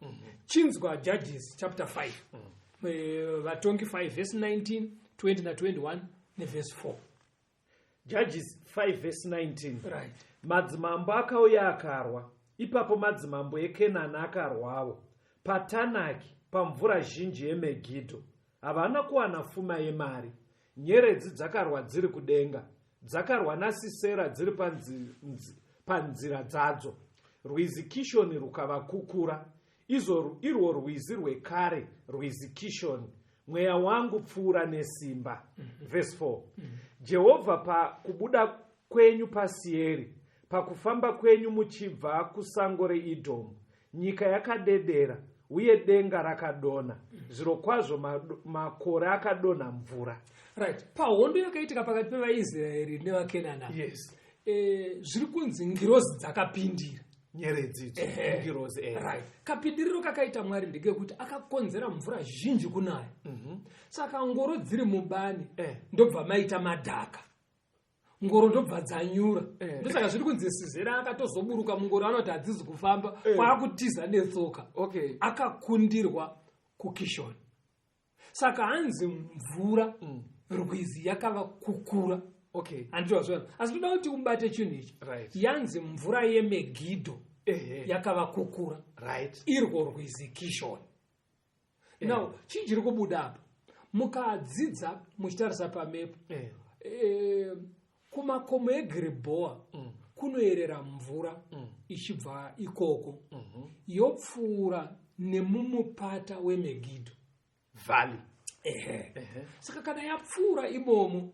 Chinzwa Judges chapter 5. Vatongi 5 verse 19, 20 na 21 neverse 4. Judges 5 verse 19. Right. Madzimambo akauya akarwa. Ipapo madzimambo eKenani akarwawo. PaTanaki, pamvura zhinji yeMegidho. Havana kuwana fuma yemari. Nyeredzi dzakarwa dziri kudenga. Dzakarwa naSisera dziri panzira dzadzo. Rwizi Kishoni rukavakukura. Irwo rwizi rwekare, rwizi Kishoni. Mweya wangu pfuura nesimba. Verse 4. Jehovha pakubuda kwenyu paSieri, pakufamba kwenyu muchibva kusango reIdhomu, nyika yakadedera uye denga rakadonha. Zvirokwazvo makore akadonha mvura. Right. Pahondo yakaitika pakati pevaIsraeri nevaKenani. Yes. Zviri kunzi ngirozi dzakapindira. Nyeredzi idzo, ngirozi. Right. Kapindiriro kakaita Mwari ndekekuti akakonzera mvura zhinji kunaya. Saka ngoro dziri mubani ndobva maita madhaka. Ngoro ndobva dzanyura. Ndosaka zviri kunzi Sisera akatozoburuka mungoro anoti hadzizi kufamba, kwaakutiza netsoka. Okay. Akakundirwa kuKishoni. Saka hanzi mvura rwizi yakava kukura. Okay. Handiti wazviona. Asi toda kuti ubate chinhu ichi. Right. Yanzi mvura yeMegidho yakava kukura. Right. Irwo rwizi Kishoni. Now, chii chiri kubuda apa? Mukadzidza muchitarisa pamepu. Kumakomo eGiribhoa kunoyerera mvura ichibva ikoko. Yopfuura nemumupata weMegidho. Valley. Saka kana yapfuura imomo,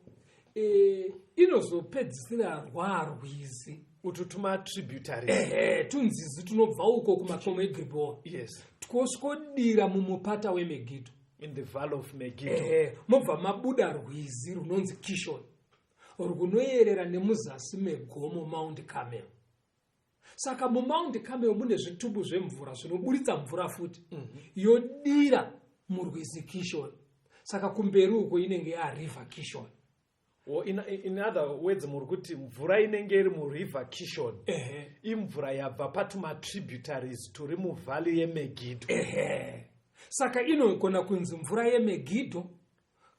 inozopedzisira rwarwizi. Utu tuma tributaries. Tunzizi tunobva uko kumakomo eGiribhoa. Yes. Twosvodira mumupata weMegidho. In the valley of Megiddo. Mobva mabuda rwizi runonzi Kishon. Runoyerera nemuzasi megomo Mount Carmel. Saka muMount Carmel mune zvitubu zvemvura zvinoburitsa mvura futi. Yodira murwizi Kishon. Saka kumberi uko inenge ya River Kishon. Or in other words, muri kuti mvura inenge iri muRiver Kishon. Imvura yabva patuma tributaries turi muvalley yeMegiddo. Saka inogona kunzi mvura yeMegiddo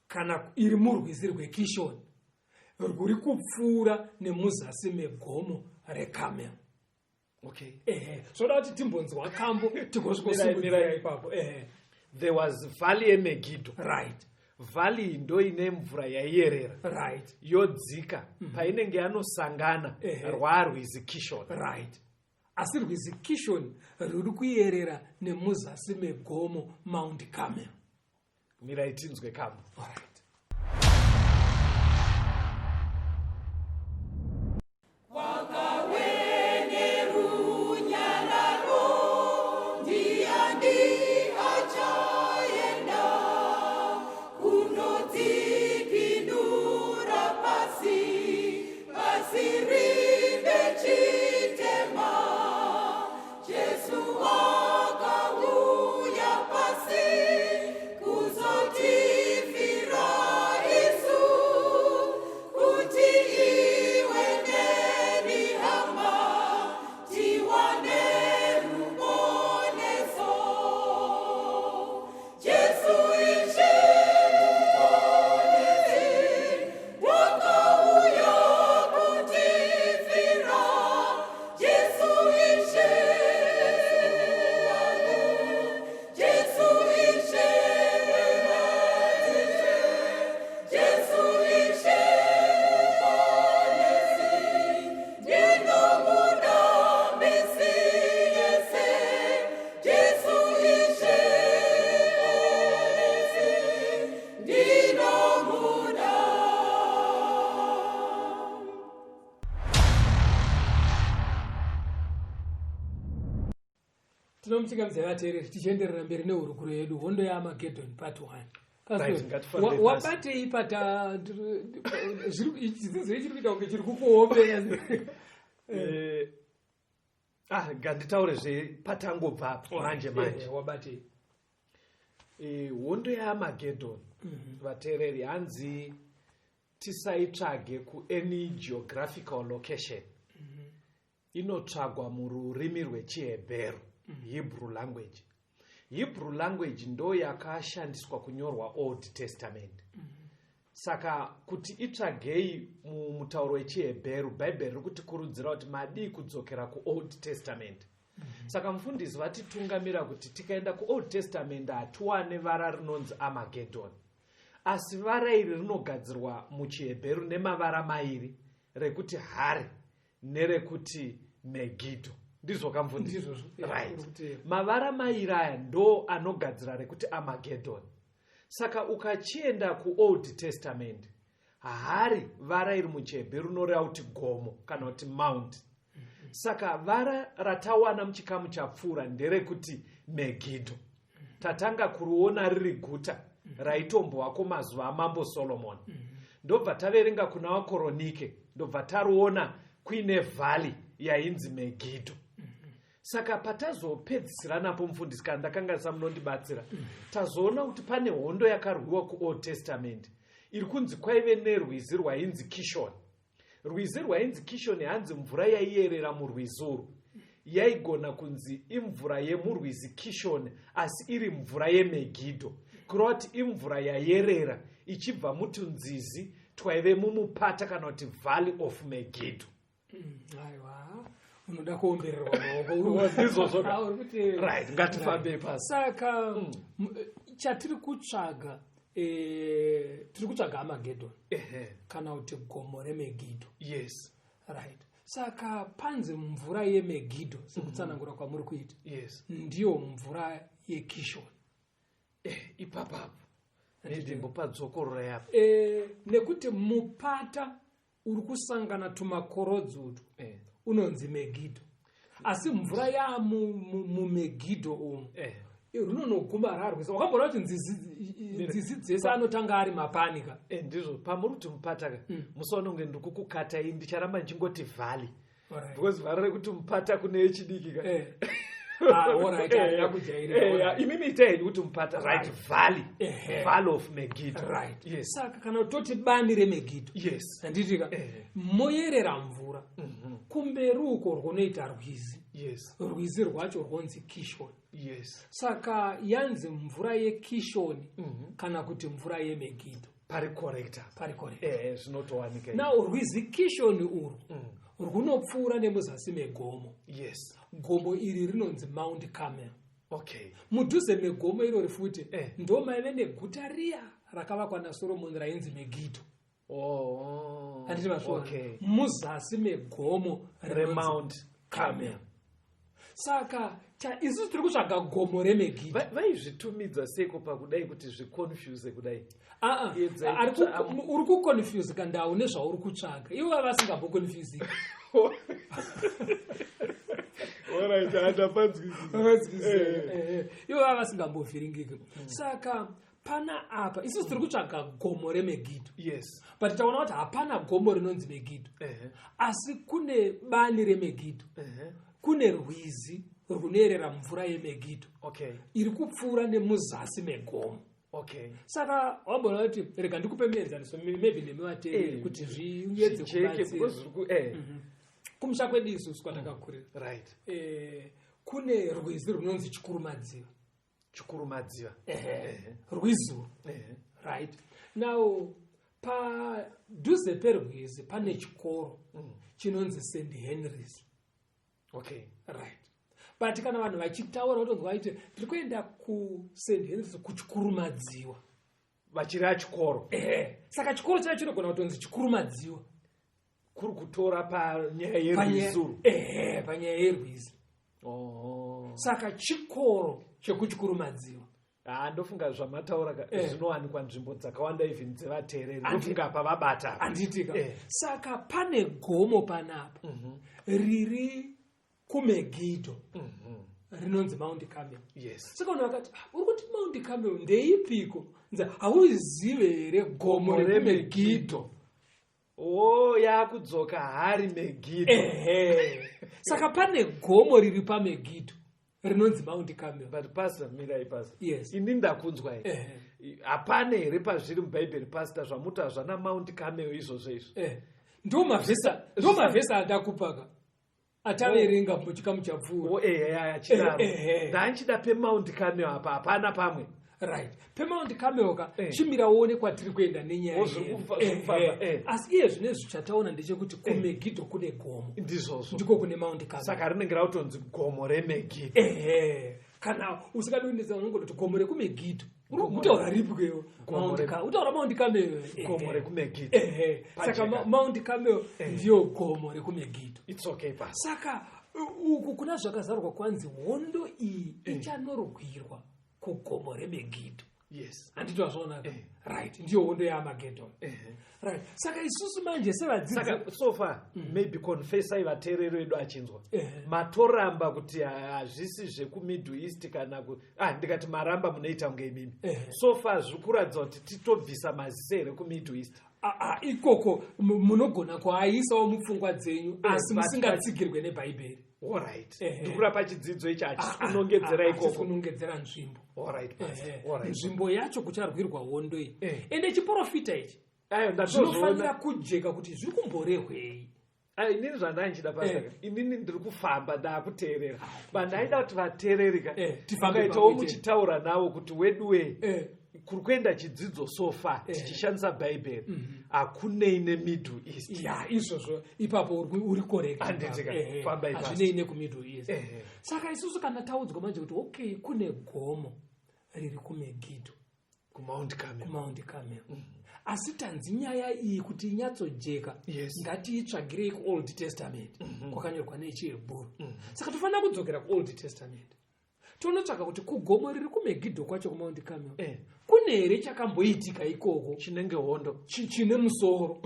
kana iri murwizi rweKishon rwuri kupfuura nemuzasi megomo reCarmel. Okay. Zvoda kuti timbonzwa kambo tigosvikosimudzira ipapo. There was valley yeMegiddo. Right. Valley ndo ine mvura yaiyerera. Right. Yodzika painenge yanosangana rwarwizi Kishon. Right. Asi rwizi Kishon ruri kuyerera nemuzasi megomo Mount Carmel. Mirai tinzwe kambo. All right. Jesu akauya pasi kuzotifira. Tinomuchingamidza vateereri tichienderera mberi nehurukuro yedu, hondo yaAmagedhoni part 1. Right, ngatifambe pasi. Wabatei pata chidzidzo ichiri kuita kunge chiri kukuomera? Nganditaure zvepatangobva apa manje manje. Wabatei? Hondo yaAmagedhoni, vateereri, hanzi tisaitsvage kuany geographical location. Inotsvagwa mururimi rwechiHebheru, Hebrew language. Hebrew language ndo yakashandiswa kunyorwa Old Testament. Saka kuti itsvagei mumutauro wechiHebheru, Bhaibheri riri kutikurudzira kuti madii kudzokera kuOld Testament. Saka mufundisi vatitungamira kuti tikaenda kuOld Testament hatiwane vara rinonzi Amagedhoni, asi vara iri rinogadzirwa muchiHebheru nemavara mairi, rekuti Hari nerekuti Megidho. Ndizvo kamufundisi? Ndizvozvo. Right. Uri kuteera. Mavara mairi aya ndo anogadzira rekuti Amagedhoni. Saka ukachienda kuOld Testament, Hari vara iri muchiHebheru rinoreva kuti gomo kana kuti mount. Saka vara ratawana muchikamu chapfuura nderekuti Megidho. Tatanga kuriona riri guta raitombovako mazuva amambo Solomon. Ndobva taverenga kuna Vakoronike, ndobva tariona kuine valley yainzi Megidho. Saka patazopedzisira napo, mufundisi, kana ndakanganisa munondibatsira, tazoona kuti pane hondo yakarwiwa kuOld Testament iri kunzi kwaive nerwizi rwainzi Kishoni. Rwizi rwainzi Kishoni, hanzi mvura yaiyerera murwizi urwu yaigona kunzi imvura yemurwizi Kishoni, asi iri mvura yeMegidho, kureva kuti imvura yayerera ichibva mutunzizi twaive mumupata kana kuti valley of Megidho. Aiwa, unoda kuombererwa maoko. Ndizvozvo ka. Ah, uri kuteera. Right, ngatifambei pasi. Saka chatiri kutsvaga, tiri kutsvaga Amagedhoni kana kuti gomo reMegidho. Right, saka panzi mvura yeMegidho, sekutsanangura kwamuri kuita, ndiyo mvura yeKishoni. Ipapapo ndimbopadzokorora yapo. Nekuti mupata uri kusangana tumakorodzi utwu unonzi Megidho, asi mvura yamumegidho umu runonoguma rarwisa. Wakamboona kuti nzizi dzese anotanga ari mapanika? Ndizvo pamuri kuti mupata ka, musaona kunge ndiri kukukatai, ndicharamba ndichingoti valley, because vara rekuti mupata kune echidiki ka. Ah, alright, handina kujairira, alright. Imimi itai henyu kuti mupata, right? Valley. Valley of Megiddo. Right. Yes. Saka kana toti bani reMegidho, handitika? Moyerera mvura kumberi uko rwunoita rwizi. Rwizi rwacho rwonzi Kishoni. Saka yanzi mvura yeKishoni kana kuti mvura yeMegidho. Pari correct apa. Pari correct. Zvinotowanika. Now rwizi Kishoni urwu rwunopfuura nemuzasi megomo. Gomo iri rinonzi Mount Carmel. Mudhuze megomo irori futi ndo maive neguta riya rakavakwa naSoromoni rainzi Megidho. Handiti mazviona? Okay. Muzasi megomo rinonzi reMount Carmel. Saka isusu tiri kutsvaga gomo reMegidho. Vaizvitumidza seiko pakudai kuti zviconfuse kudai? Aa, Edzai uri kuconfusika ndau nezvauri kutsvaga, ivo vava vasingamboconfusika. Alright, handapanzwisisa. Ivo vava vasingambovhiringiki. Saka pana apa isusu tiri kutsvaga gomo reMegidho, but taona kuti hapana gomo rinonzi Megidho, asi kune bani reMegidho, kune rwizi runoerera mvura yeMegidho iri kupfuura nemuzasi megomo. Saka wamboona kuti, rega ndikupe muenzaniso, maybe nemivateereri, kuti zviedze Zvijeke, kubatsira. because zviri ku Kumusha kwedu isusu kwatakakurira, kune rwizi runonzi Chikurumadziva. Chikurumadziva. Rwizi urwu, right now padhuze perwizi pane chikoro chinonzi St Henrys. Right, but kana vanhu vachitaura votonzwa vaiti tiri kuenda kuSt Henrys kuChikurumadziwa. Vachireva chikoro. Ehe, saka chikoro chacho chinogona kutonzi Chikurumadziwa. Kuri kutora panyaya yerwizi urwu. Ehe, panyaya yerwizi. Oh. Saka chikoro chekuChikurumadziwa. Ha, ndofunga zvamataura ka, zvinowanikwa nzvimbo dzakawanda, even dzevateereri. Ndofunga apa vabata. Handitika? Saka pane gomo panapa riri kuMegidho. Rinonzi Mount Carmel. Yes. Saka vanhu vakati, "Ah, uri kuti Mount Carmel ndeipiko? Nzi hauzive here gomo rekuMegidho?" O, yakudzoka hari Megidho. Ehe, saka pane gomo riri paMegidho rinonzi Mount Carmel. But pastor, mirai, pastor. Yes. Ini ndakunzwa here? Ehe. Hapana here pazviri muBhaibheri, pastor, zvamuti hazvana Mount Carmel izvozvo izvo? Ndo mavhesi andakupaka ataverenga muchikamu chapfuura. O, ehe, achidaro. Ndanchida peMount Carmel apa, hapana pamwe. Right, peMount Carmel ka. Eh. Chimira uone kwatiri kuenda nenyaya O, zviri yedu. zviri kufamba, Ehe. Asi iye zvinezvi chataona ndechekuti kuMegidho kune gomo. Ndizvozvo. Ndiko kune Mount Carmel. Saka rinenge rautonzi gomo reMegidho. Ehe, kana usingadi kunetsa, unongototi gomo rekuMegidho. Uri kutaura ripi kweyo? Utaura Mount Carmel. Gomo rekuMegidho. Ehe, saka Pajeka. Mount Carmel ndiyo gomo rekuMegidho. It's okay, pastor. Saka uku kuna Zvakazarurwa kwanzi hondo iyi ichanorwirwa kugomo reMegidho. Handiti wazvaonaka? Right, ndiyo hondo yeAmagedon, right? Saka isusu manje sevadzidzi Saka so far, maybe confessai, vateereri vedu achinzwa, matoramba kuti hazvisi zvekuMiddle East kana ndikati maramba, munoita kunge imimi. So far zviri kuratidza kuti titobvisa maziso here kuMiddle East? Ah, ikoko munogona kuaisawo mupfungwa dzenyu, asi musingatsigirwe neBhaibheri. Allright. Ehe. Ndikurapa chidzidzo ichi hachisi kunongedzera Hachisi ikoko. kunongedzera nzvimbo. Allright, pastor. Allright. Nzvimbo yacho kucharwirwa hondo iyi, ende chiprofita ichi Ayo, zvinofanira ndatozviona. kujeka kuti zviri kumborehwei. Ayo, inini zvandaichida, pastor, inini ndiri kufamba, ndaakuteerera, but ndaida kuti vateererika Tifambe mukaitawo pamwe chete. muchitaura navo kuti weduwe, kuri kuenda chidzidzo so far tichishandisa Bhaibheri hakunei neMiddle East. Ya, izvozvo ipapo uri correct. Handiti ka, Ehe, fambai fast. hazvinei nekuMiddle East. Saka isusu kana taudzwa manje kuti okay, kune gomo riri kuMegidho, kuMount Carmel, kuMount Carmel, asi tanzi nyaya iyi kuti inyatsojeka, ngatiitsvagirei kuOld Testament kwakanyorwa nechiHebhuru. Saka tofanira kudzokera kuOld Testament, tonotsvaga kuti kugomo riri kuMegidho kwacho, kuMount Carmel, kune here chakamboitika ikoko chinenge hondo? Chine musoro,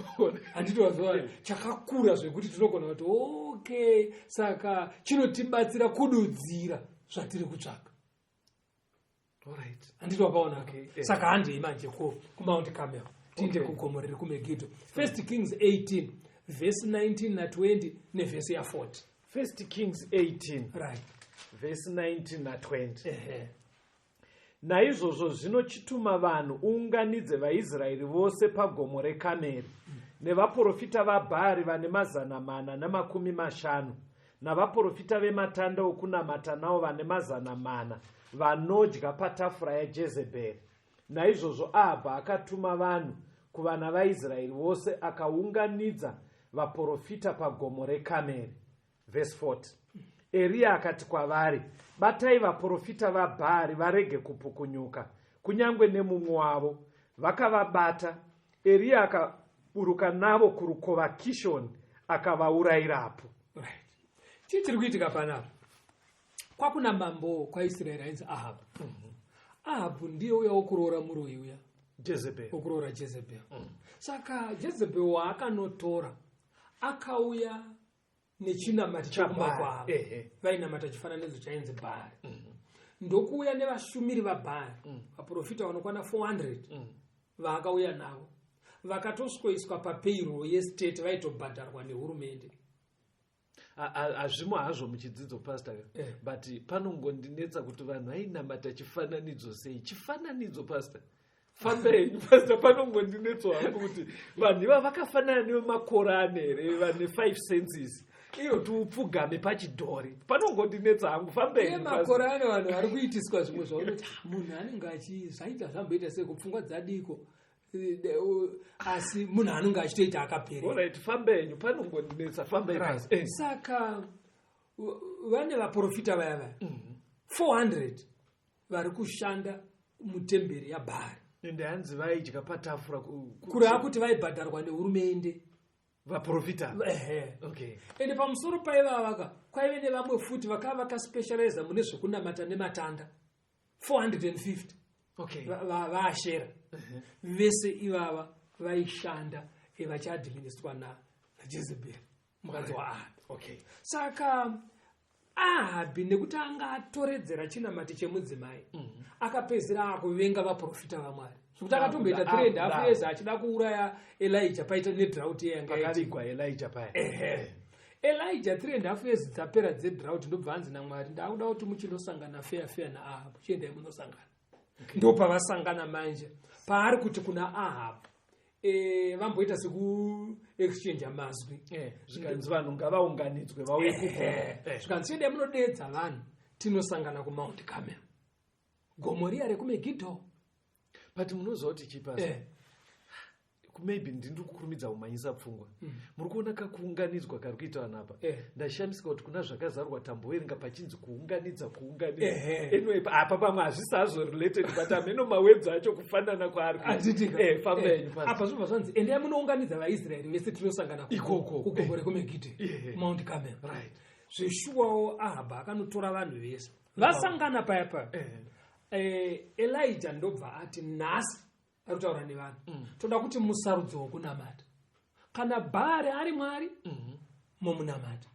handiti waziva, chakakura zvekuti tinogona kuti okay, saka chinotibatsira kududzira zvatiri kutsvaga. Allright. Handiti wapaona? Okay, Saka handei manje kuMount Carmel, tiinde kugomo riri kuMegidho. First Kings 18 vhesi 19 na20 nevhesi ya40. First Kings 18, vhesi 19 na20. Naizvozvo zvino chituma vanhu, uunganidze vaIsraeri vose pagomo reKameri, nevaprofita vaBhaari vane 450, navaprofita vematanda okunamata navo vane 400 vanodya patafura yaJezebheri. Naizvozvo Ahabha akatuma vanhu kuvana vaIsraeri vose, akaunganidza vaprofita pagomo reKameri. Vhesi 40, Eriya akati kwavari, "Batai vaprofita vaBhaari, varege kupukunyuka kunyange nemumwe wavo." Vakavabata. Eriya akaburuka navo kurukova Kishoni, akavaurayirapo. Right, chii chiri kuitika panapa? Kwakuna mambo kwaIsraeri ainzi Ahabhu. Ahabhu ndiye uya wokuroora muroyi uya, Jezebel. wokuroora Jezebel. Saka Jezebel waakanotora akauya nechinamati chekumba ChaBhaari, kwavo. Vainamata chifananidzo chainzi Bhaari. Ndokuuya nevashumiri vaBhaari, vaprofita vanokwana 400 vaakauya navo, vakatoswoiswa papayroll yestate, vaitobhadharwa nehurumende. Hazvimo hazvo muchidzidzo, pastor, but panongondinetsa kuti vanhu vainamata chifananidzo sei. Chifananidzo, pastor, fambai, pastor. Panongondinetsa hangu kuti vanhu iva vakafanana nevemakorani here, vane five senses, kuti upfugame pachidhori? Panongondinetsa hangu. Fambai. Iye makore ano vanhu vari kuitiswa zvimwe zvaunoti, "Ah, munhu anenge achi zvaita zvamboita sei, kupfungwa dzadiko?" Asi munhu anenge achitoita akaperera. Alright, fambenyu, panongondinetsa. Fambai, pastor. Saka vane vaprofita vaya vaya 400 vari kushanda mutemberi yaBhari. Ende hanzi vaidya patafura Kureva kuti vaibhadharwa nehurumende. Vaprofita. Ehe. Ende pamusoro paivavaka kwaive nevamwe futi vakava vakaspecializa mune zvekunamata nematanda, 450 vaashera. Vese ivava vaishanda, vachiadministrwa naJezebheri, mukadzi waAhabhi. Saka Ahabhi nekuti anga atoredzera chinamati chemudzimai, akapedzisira akuvenga vaprofita vaMwari, zvekuti akatomboita 3.5 years achida kuuraya Elija paita nedrought yeyanga yaitika. Pakavigwa Elija paya. Ehe. Elijah 3.5 years dzapera dzedrought, ndobva anzi naMwari, "Ndakuda kuti muchindosangana fair fair naAhabhu, chiendai munosangana." Ndo pavasangana manje, paari kuti kuna Ahabhu, vamboita sekuexchange mazwi. Zvikanzi vanhu ngavaunganidzwe vauye kugomo. Zvikanzi chiendai munodedza vanhu, tinosangana kuMount Carmel, gomo riya rekuMegidho. But munoziva kuti chipasa, maybe ndiri kukurumidza kumhanyisa pfungwa. Muri kuona kakuunganidzwa kari kuita vanhu apa? Ndashamisika kuti kuna Zvakazarurwa tamboverenga pachinzi kuunganidza, kuunganidza. Anyway, apa pamwe hazvisi hazvo related, but hameno mawords acho kufanana kwaari kuita. Handitika. Famba yenyu pasi. Apa zvobva zvanzi endai munounganidza vaIsraeri vese, tinosangana Ikoko. kugomo rekuMegidho, Mount Carmel. Zveshuwawo Ahabha akanotora vanhu vese, vasangana paya paya. Elija ndobva ati, nhasi ari kutaura nevanhu, toda kuti musarudze wokunamata. Kana Bhaari ari mwari, momunamata.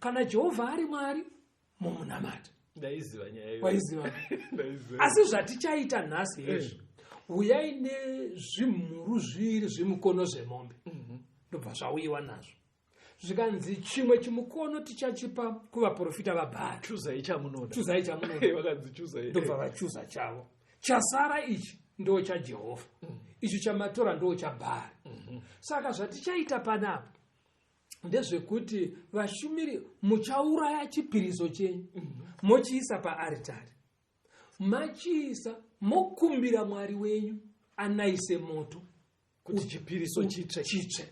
Kana Jehovha ari mwari, momunamata. Ndaiziva nyaya iyoyo. Waiziva? Ndaiziva. Asi zvatichaita nhasi hezvi, uyai nezvimhuru zviviri zvimukono zvemombe. Ndobva zvauyiwa nazvo, zvikanzi chimwe chimukono tichachipa kuvaprofita vaBhaari. Chuzai chamunoda. Chuzai chamunoda. Vakanzi chuzai. Ndobva vachuza chavo. Chasara ichi ndo chaJehovha, ichi chamatora ndo chaBhaari. Saka zvatichaita panapa ndezvekuti vashumiri muchauraya chipiriso chenyu, mochiisa paaritari, machiisa mokumbira mwari wenyu anaise moto kuti chipiriso chitsve. Chitsve.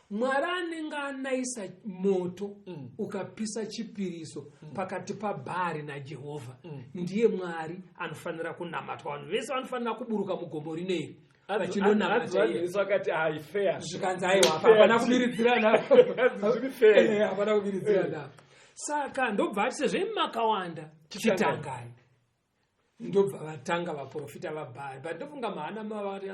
Mwari anenge anaisa moto ukapisa chipiriso pakati paBhaari naJehovha, ndiye mwari anofanira kunamatwa. Vanhu vese vanofanira kuburuka mugomo rineri vachinonamata iye. Vanhu vakati, "Hai, fair." Zvikanzi aiwa, apa hapana kubiridzirana. Hanzi zviri fair. Hapana kubiridzirana. Saka ndobva ati, sezvo makawanda, Chitangai. chitangai. Ndobva vatanga vaprofita vaBhaari, but ndofunga mahana mavo ati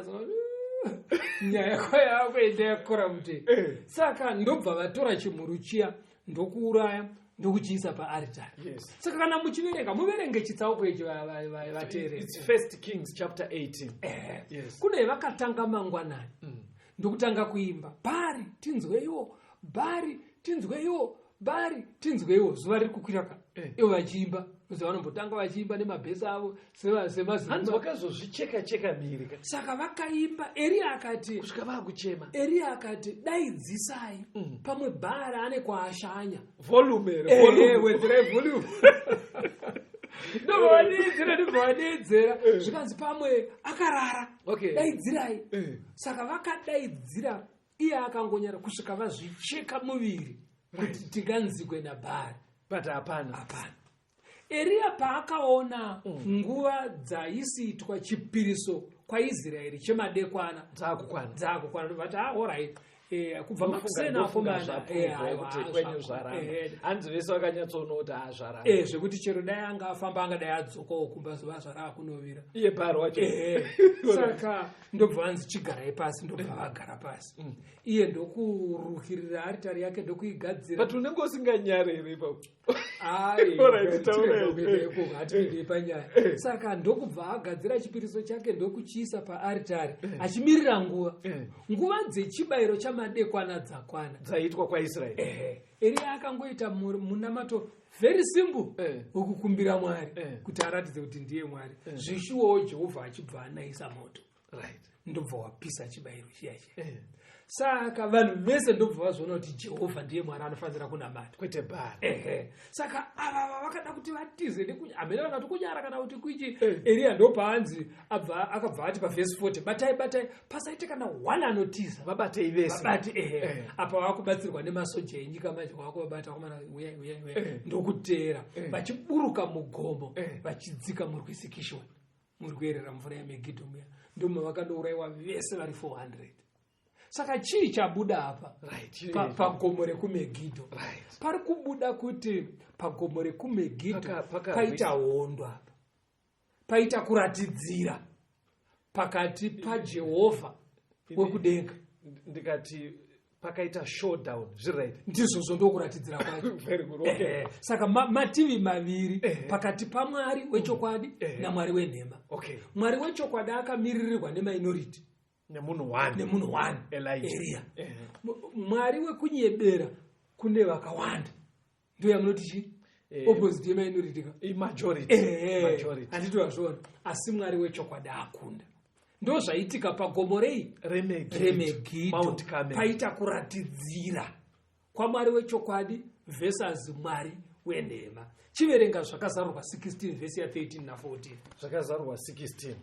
nyaya kwayakuenda yakora mute. Saka ndobva vatora chimhuru chiya, ndokuuraya, ndokuchiisa paaritari. Saka kana muchiverenga, muverenge chitsauko ichi, vateereri. It's First Kings chapter 18. Yes. Kune vakatanga mangwanani, ndokutanga kuimba, "Bhari tinzweiwo, Bhari tinzweiwo, Bhari tinzweiwo." Zuva riri kukwira ka, ivo vachiimba. Kuzi vanombotanga vachiimba nemabhesi avo Hanzi semazimba. Vakazozvicheka cheka miri ka. Saka vakaimba, Eriya akati, Kusvika vaakuchema. Eriya akati, "Daidzisai, pamwe Bhari ane kwaashanya." Volume here, volume. Wedzerai volume. Ndobva vadedzera, ndobva vadedzera, zvikanzi pamwe akarara, daidzirai. Saka vakadaidzira, iye akangonyara kusvika vazvicheka muviri kuti tinganzikwe naBhari. But hapana. Hapana. Eriya paakaona nguva dzaisiitwa chipiriso kwaIsraeri chemadekwana Dzaakukwana. Dzaakukwana, ndobva ati, "Ah, alright." Kubva Ndofunga- makuseni ndofunga akomana zvaprovwa kuti aiwa, kwenyu zvaramba. Hanzi vese vakanyatsoona kuti hazvaramba. Zvekuti chero dai anga afamba, angadai adzokawo kumba zuva zvaraakunovira. Iye Bhari wacho. Saka ndobva vanzi, "Chigarai pasi." Ndobva vagara pasi, iye ndokurukirira aritari yake, ndokuigadzira. But unenge usinganyare here ipapo? Ai, Alright, taurai. tirege kuenda ikoko, hatipindei panyaya. Saka ndokubva agadzira chipiriso chake, ndokuchiisa paaritari, achimirira nguva. Nguva dzechibayiro chamadekwana dzakwana. Dzaitwa kwaIsraeri. Ehe. Eriya akangoita munamato very simple wekukumbira Mwari kuti aratidze kuti ndiye Mwari. Zvishuwawo Jehovha achibva anaisa moto, ndobva wapisa chibayiro chiya chiya. Saka vanhu vese ndobva vazoona kuti Jehovha ndiye Mwari anofanira kunamata, kwete Bhari. Ehe. Saka ava vakada kuti vatize hamene kana kuti kunyara kana kuti kuichi. Eriya ndopaanzi abva akabva ati pavhesi 40, "Batai, batai, pasaite kana one anotiza." Vabatei vese. Vabati, ehe. Apa vakubatsirwa nemasoja enyika manje, vakuvabata, "Komana, uyai, uyai, uyai." Ndokuteera vachiburuka mugomo, vachidzika murwizi Kishoni, muri kuyerera mvura yeMegidho muya, ndoma vakandourayiwa vese vari 400. Saka chii chabuda apa? Pagomo rekuMegidho pari kubuda kuti pagomo rekuMegidho paita hondo apa, paita kuratidzira pakati paJehovha wekudenga. Ndikati Pakaita showdown, zviri right? Ndizvozvo, ndokuratidzira kwacho. Very good, okay. Saka mativi maviri pakati paMwari wechokwadi naMwari wenhema. Mwari wechokwadi akamiririrwa neminority. Nemunhu one. Nemunhu one. Elijah. Eriya. Mwari wekunyebera kune vakawanda, ndo yamunoti chi opposite yeminority ka? Imajority. Majority. Handiti wazviona? Asi Mwari wechokwadi akunda. Ndo zvaitika pagomo rei? ReMegiddo. ReMegiddo. Mount Carmel. Paita kuratidzira kwaMwari wechokwadi versus Mwari wenhema. Chiverenga Zvakazarurwa 16 vhesi ya13 na14. Zvakazarurwa 16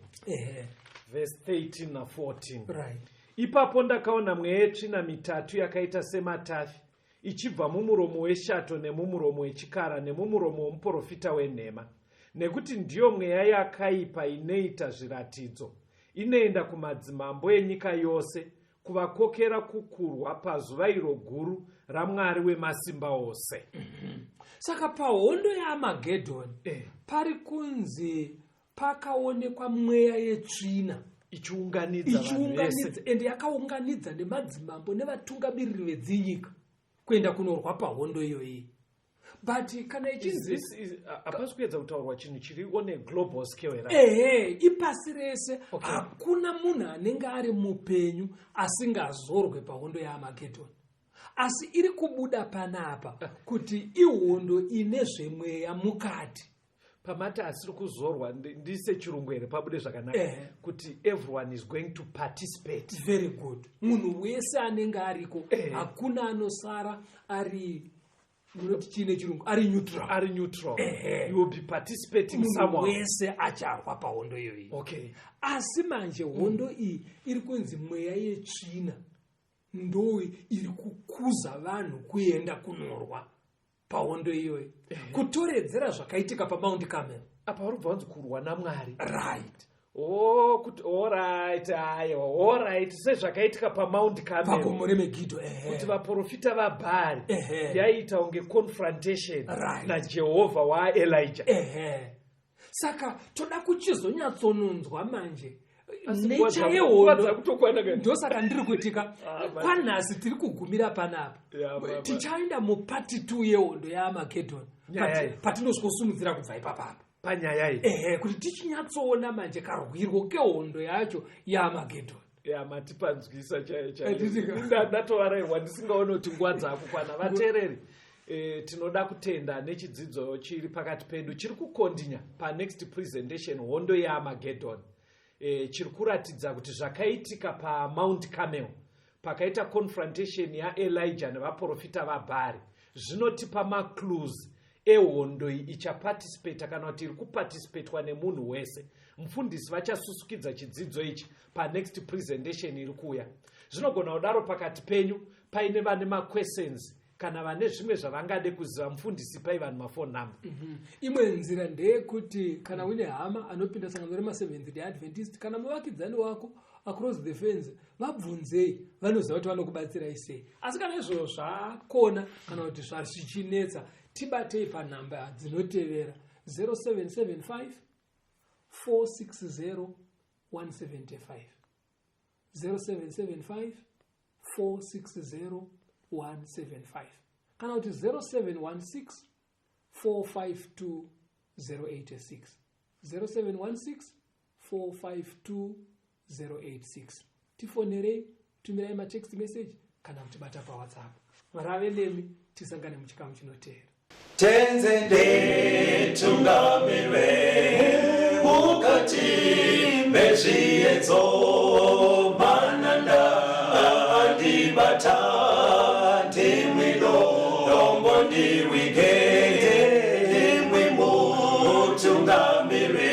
vhesi 13 na14. Ipapo ndakaona mweya yetsvina mitatu yakaita sematafi ichibva mumuromo weshato, nemumuromo wechikara, nemumuromo womuprofita wenhema, nekuti ndiyo mweya yakaipa inoita zviratidzo, inoenda kumadzimambo enyika yose kuvakokera kukurwa pazuva iro guru raMwari wemasimba ose. Saka pahondo yaAmagedhoni pari kunzi pakaonekwa mweya yetsvina ichiunganidza vanhu vese. Ichiunganidza, ende yakaunganidza nemadzimambo nevatungamiriri vedzinyika kuenda kunorwa pahondo iyoyi. But kana ichinzi Hapasi kuedza kutaurwa chinhu chiri on a global scale here? Ehe, ipasi rese. Hakuna munhu anenge ari mupenyu asingazorwe pahondo yaAmagedhoni. Asi iri kubuda panapa kuti ihondo ine zvemweya mukati. Pamati asiri kuzorwa, ndise chirungu here pabude zvakanaka? Kuti everyone is going to participate. Very good. Munhu wese anenge ariko. Hakuna anosara ari, munoti chiine chirungu, ari neutral. Ari neutral. You will be participating Munhu somehow. wese acharwa pahondo iyoyi. Asi manje hondo iyi iri kunzi mweya yetsvina ndo iri kukuza vanhu kuenda kunorwa pahondo iyoyi, kutoredzera zvakaitika paMount Carmel. Apa vari kubva vanzi kurwa naMwari. Right. Oh, kuti alright, aiwa, alright, sezvakaitika paMount Carmel. Pagomo reMegidho, ehe. Kuti vaprofita vaBhari yaiita kunge confrontation naJehovha waElijah. Ehe, saka toda kuchizonyatsononzwa manje Asi nguva nature nguva yehondo. dzakutokwana kani. Ndosaka ndiri kuitika Ah, kwanhasi tiri kugumira panapa. Ya, baba. Tichaenda mupart 2 yehondo yaAmagedhoni Nyaya iyi. patinosvosumudzira kubva ipapapa. Panyaya iyi. Ehe, kuti tichinyatsona manje karwirwo kehondo yacho yaAmagedhoni. Ya, matipanzwisa chaiyo. Handiti ka? Chaiyo, ndatovarairwa ndisingaoni kuti nguva dzakukwana. Vateereri, tinoda kutenda nechidzidzo chiri pakati pedu chiri kukontinya panext presentation, hondo yeAmagedhon, chiri kuratidza kuti zvakaitika paMount Carmel pakaita confrontation yaElijah nevaprofita vaBhari zvinotipa maclues ehondo iyi ichaparticipata kana kuti iri kuparticipatwa nemunhu wese. Mufundisi vachasusukidza chidzidzo ichi panext presentation iri kuuya. Zvinogona kudaro pakati penyu paine vane maquestions kana vane zvimwe zvavangade kuziva. Mufundisi, pai vanhu mafone number. Imwe nzira ndeyekuti kana uine hama anopinda sangano remaSeventh Day Adventist kana muvakidzani wako across the fence, vabvunzei, vanoziva kuti vanokubatsirai sei. Asi kana izvozvo zvakona kana kuti zvazvichinetsa, tibatei panhamba dzinotevera: 0775 460 175, 0775 460 175, kana kuti 0716 452 086, 0716 452 086. Tifonerei, tumirai matext message kana kutibata paWhatsApp. Mwari ave nemi, tisangane muchikamu chinoteera. Tenzi nditungamire mukati mezviedzo, mananda andibata, ndimwi dombo ndirwige, ndimwi mutungamire.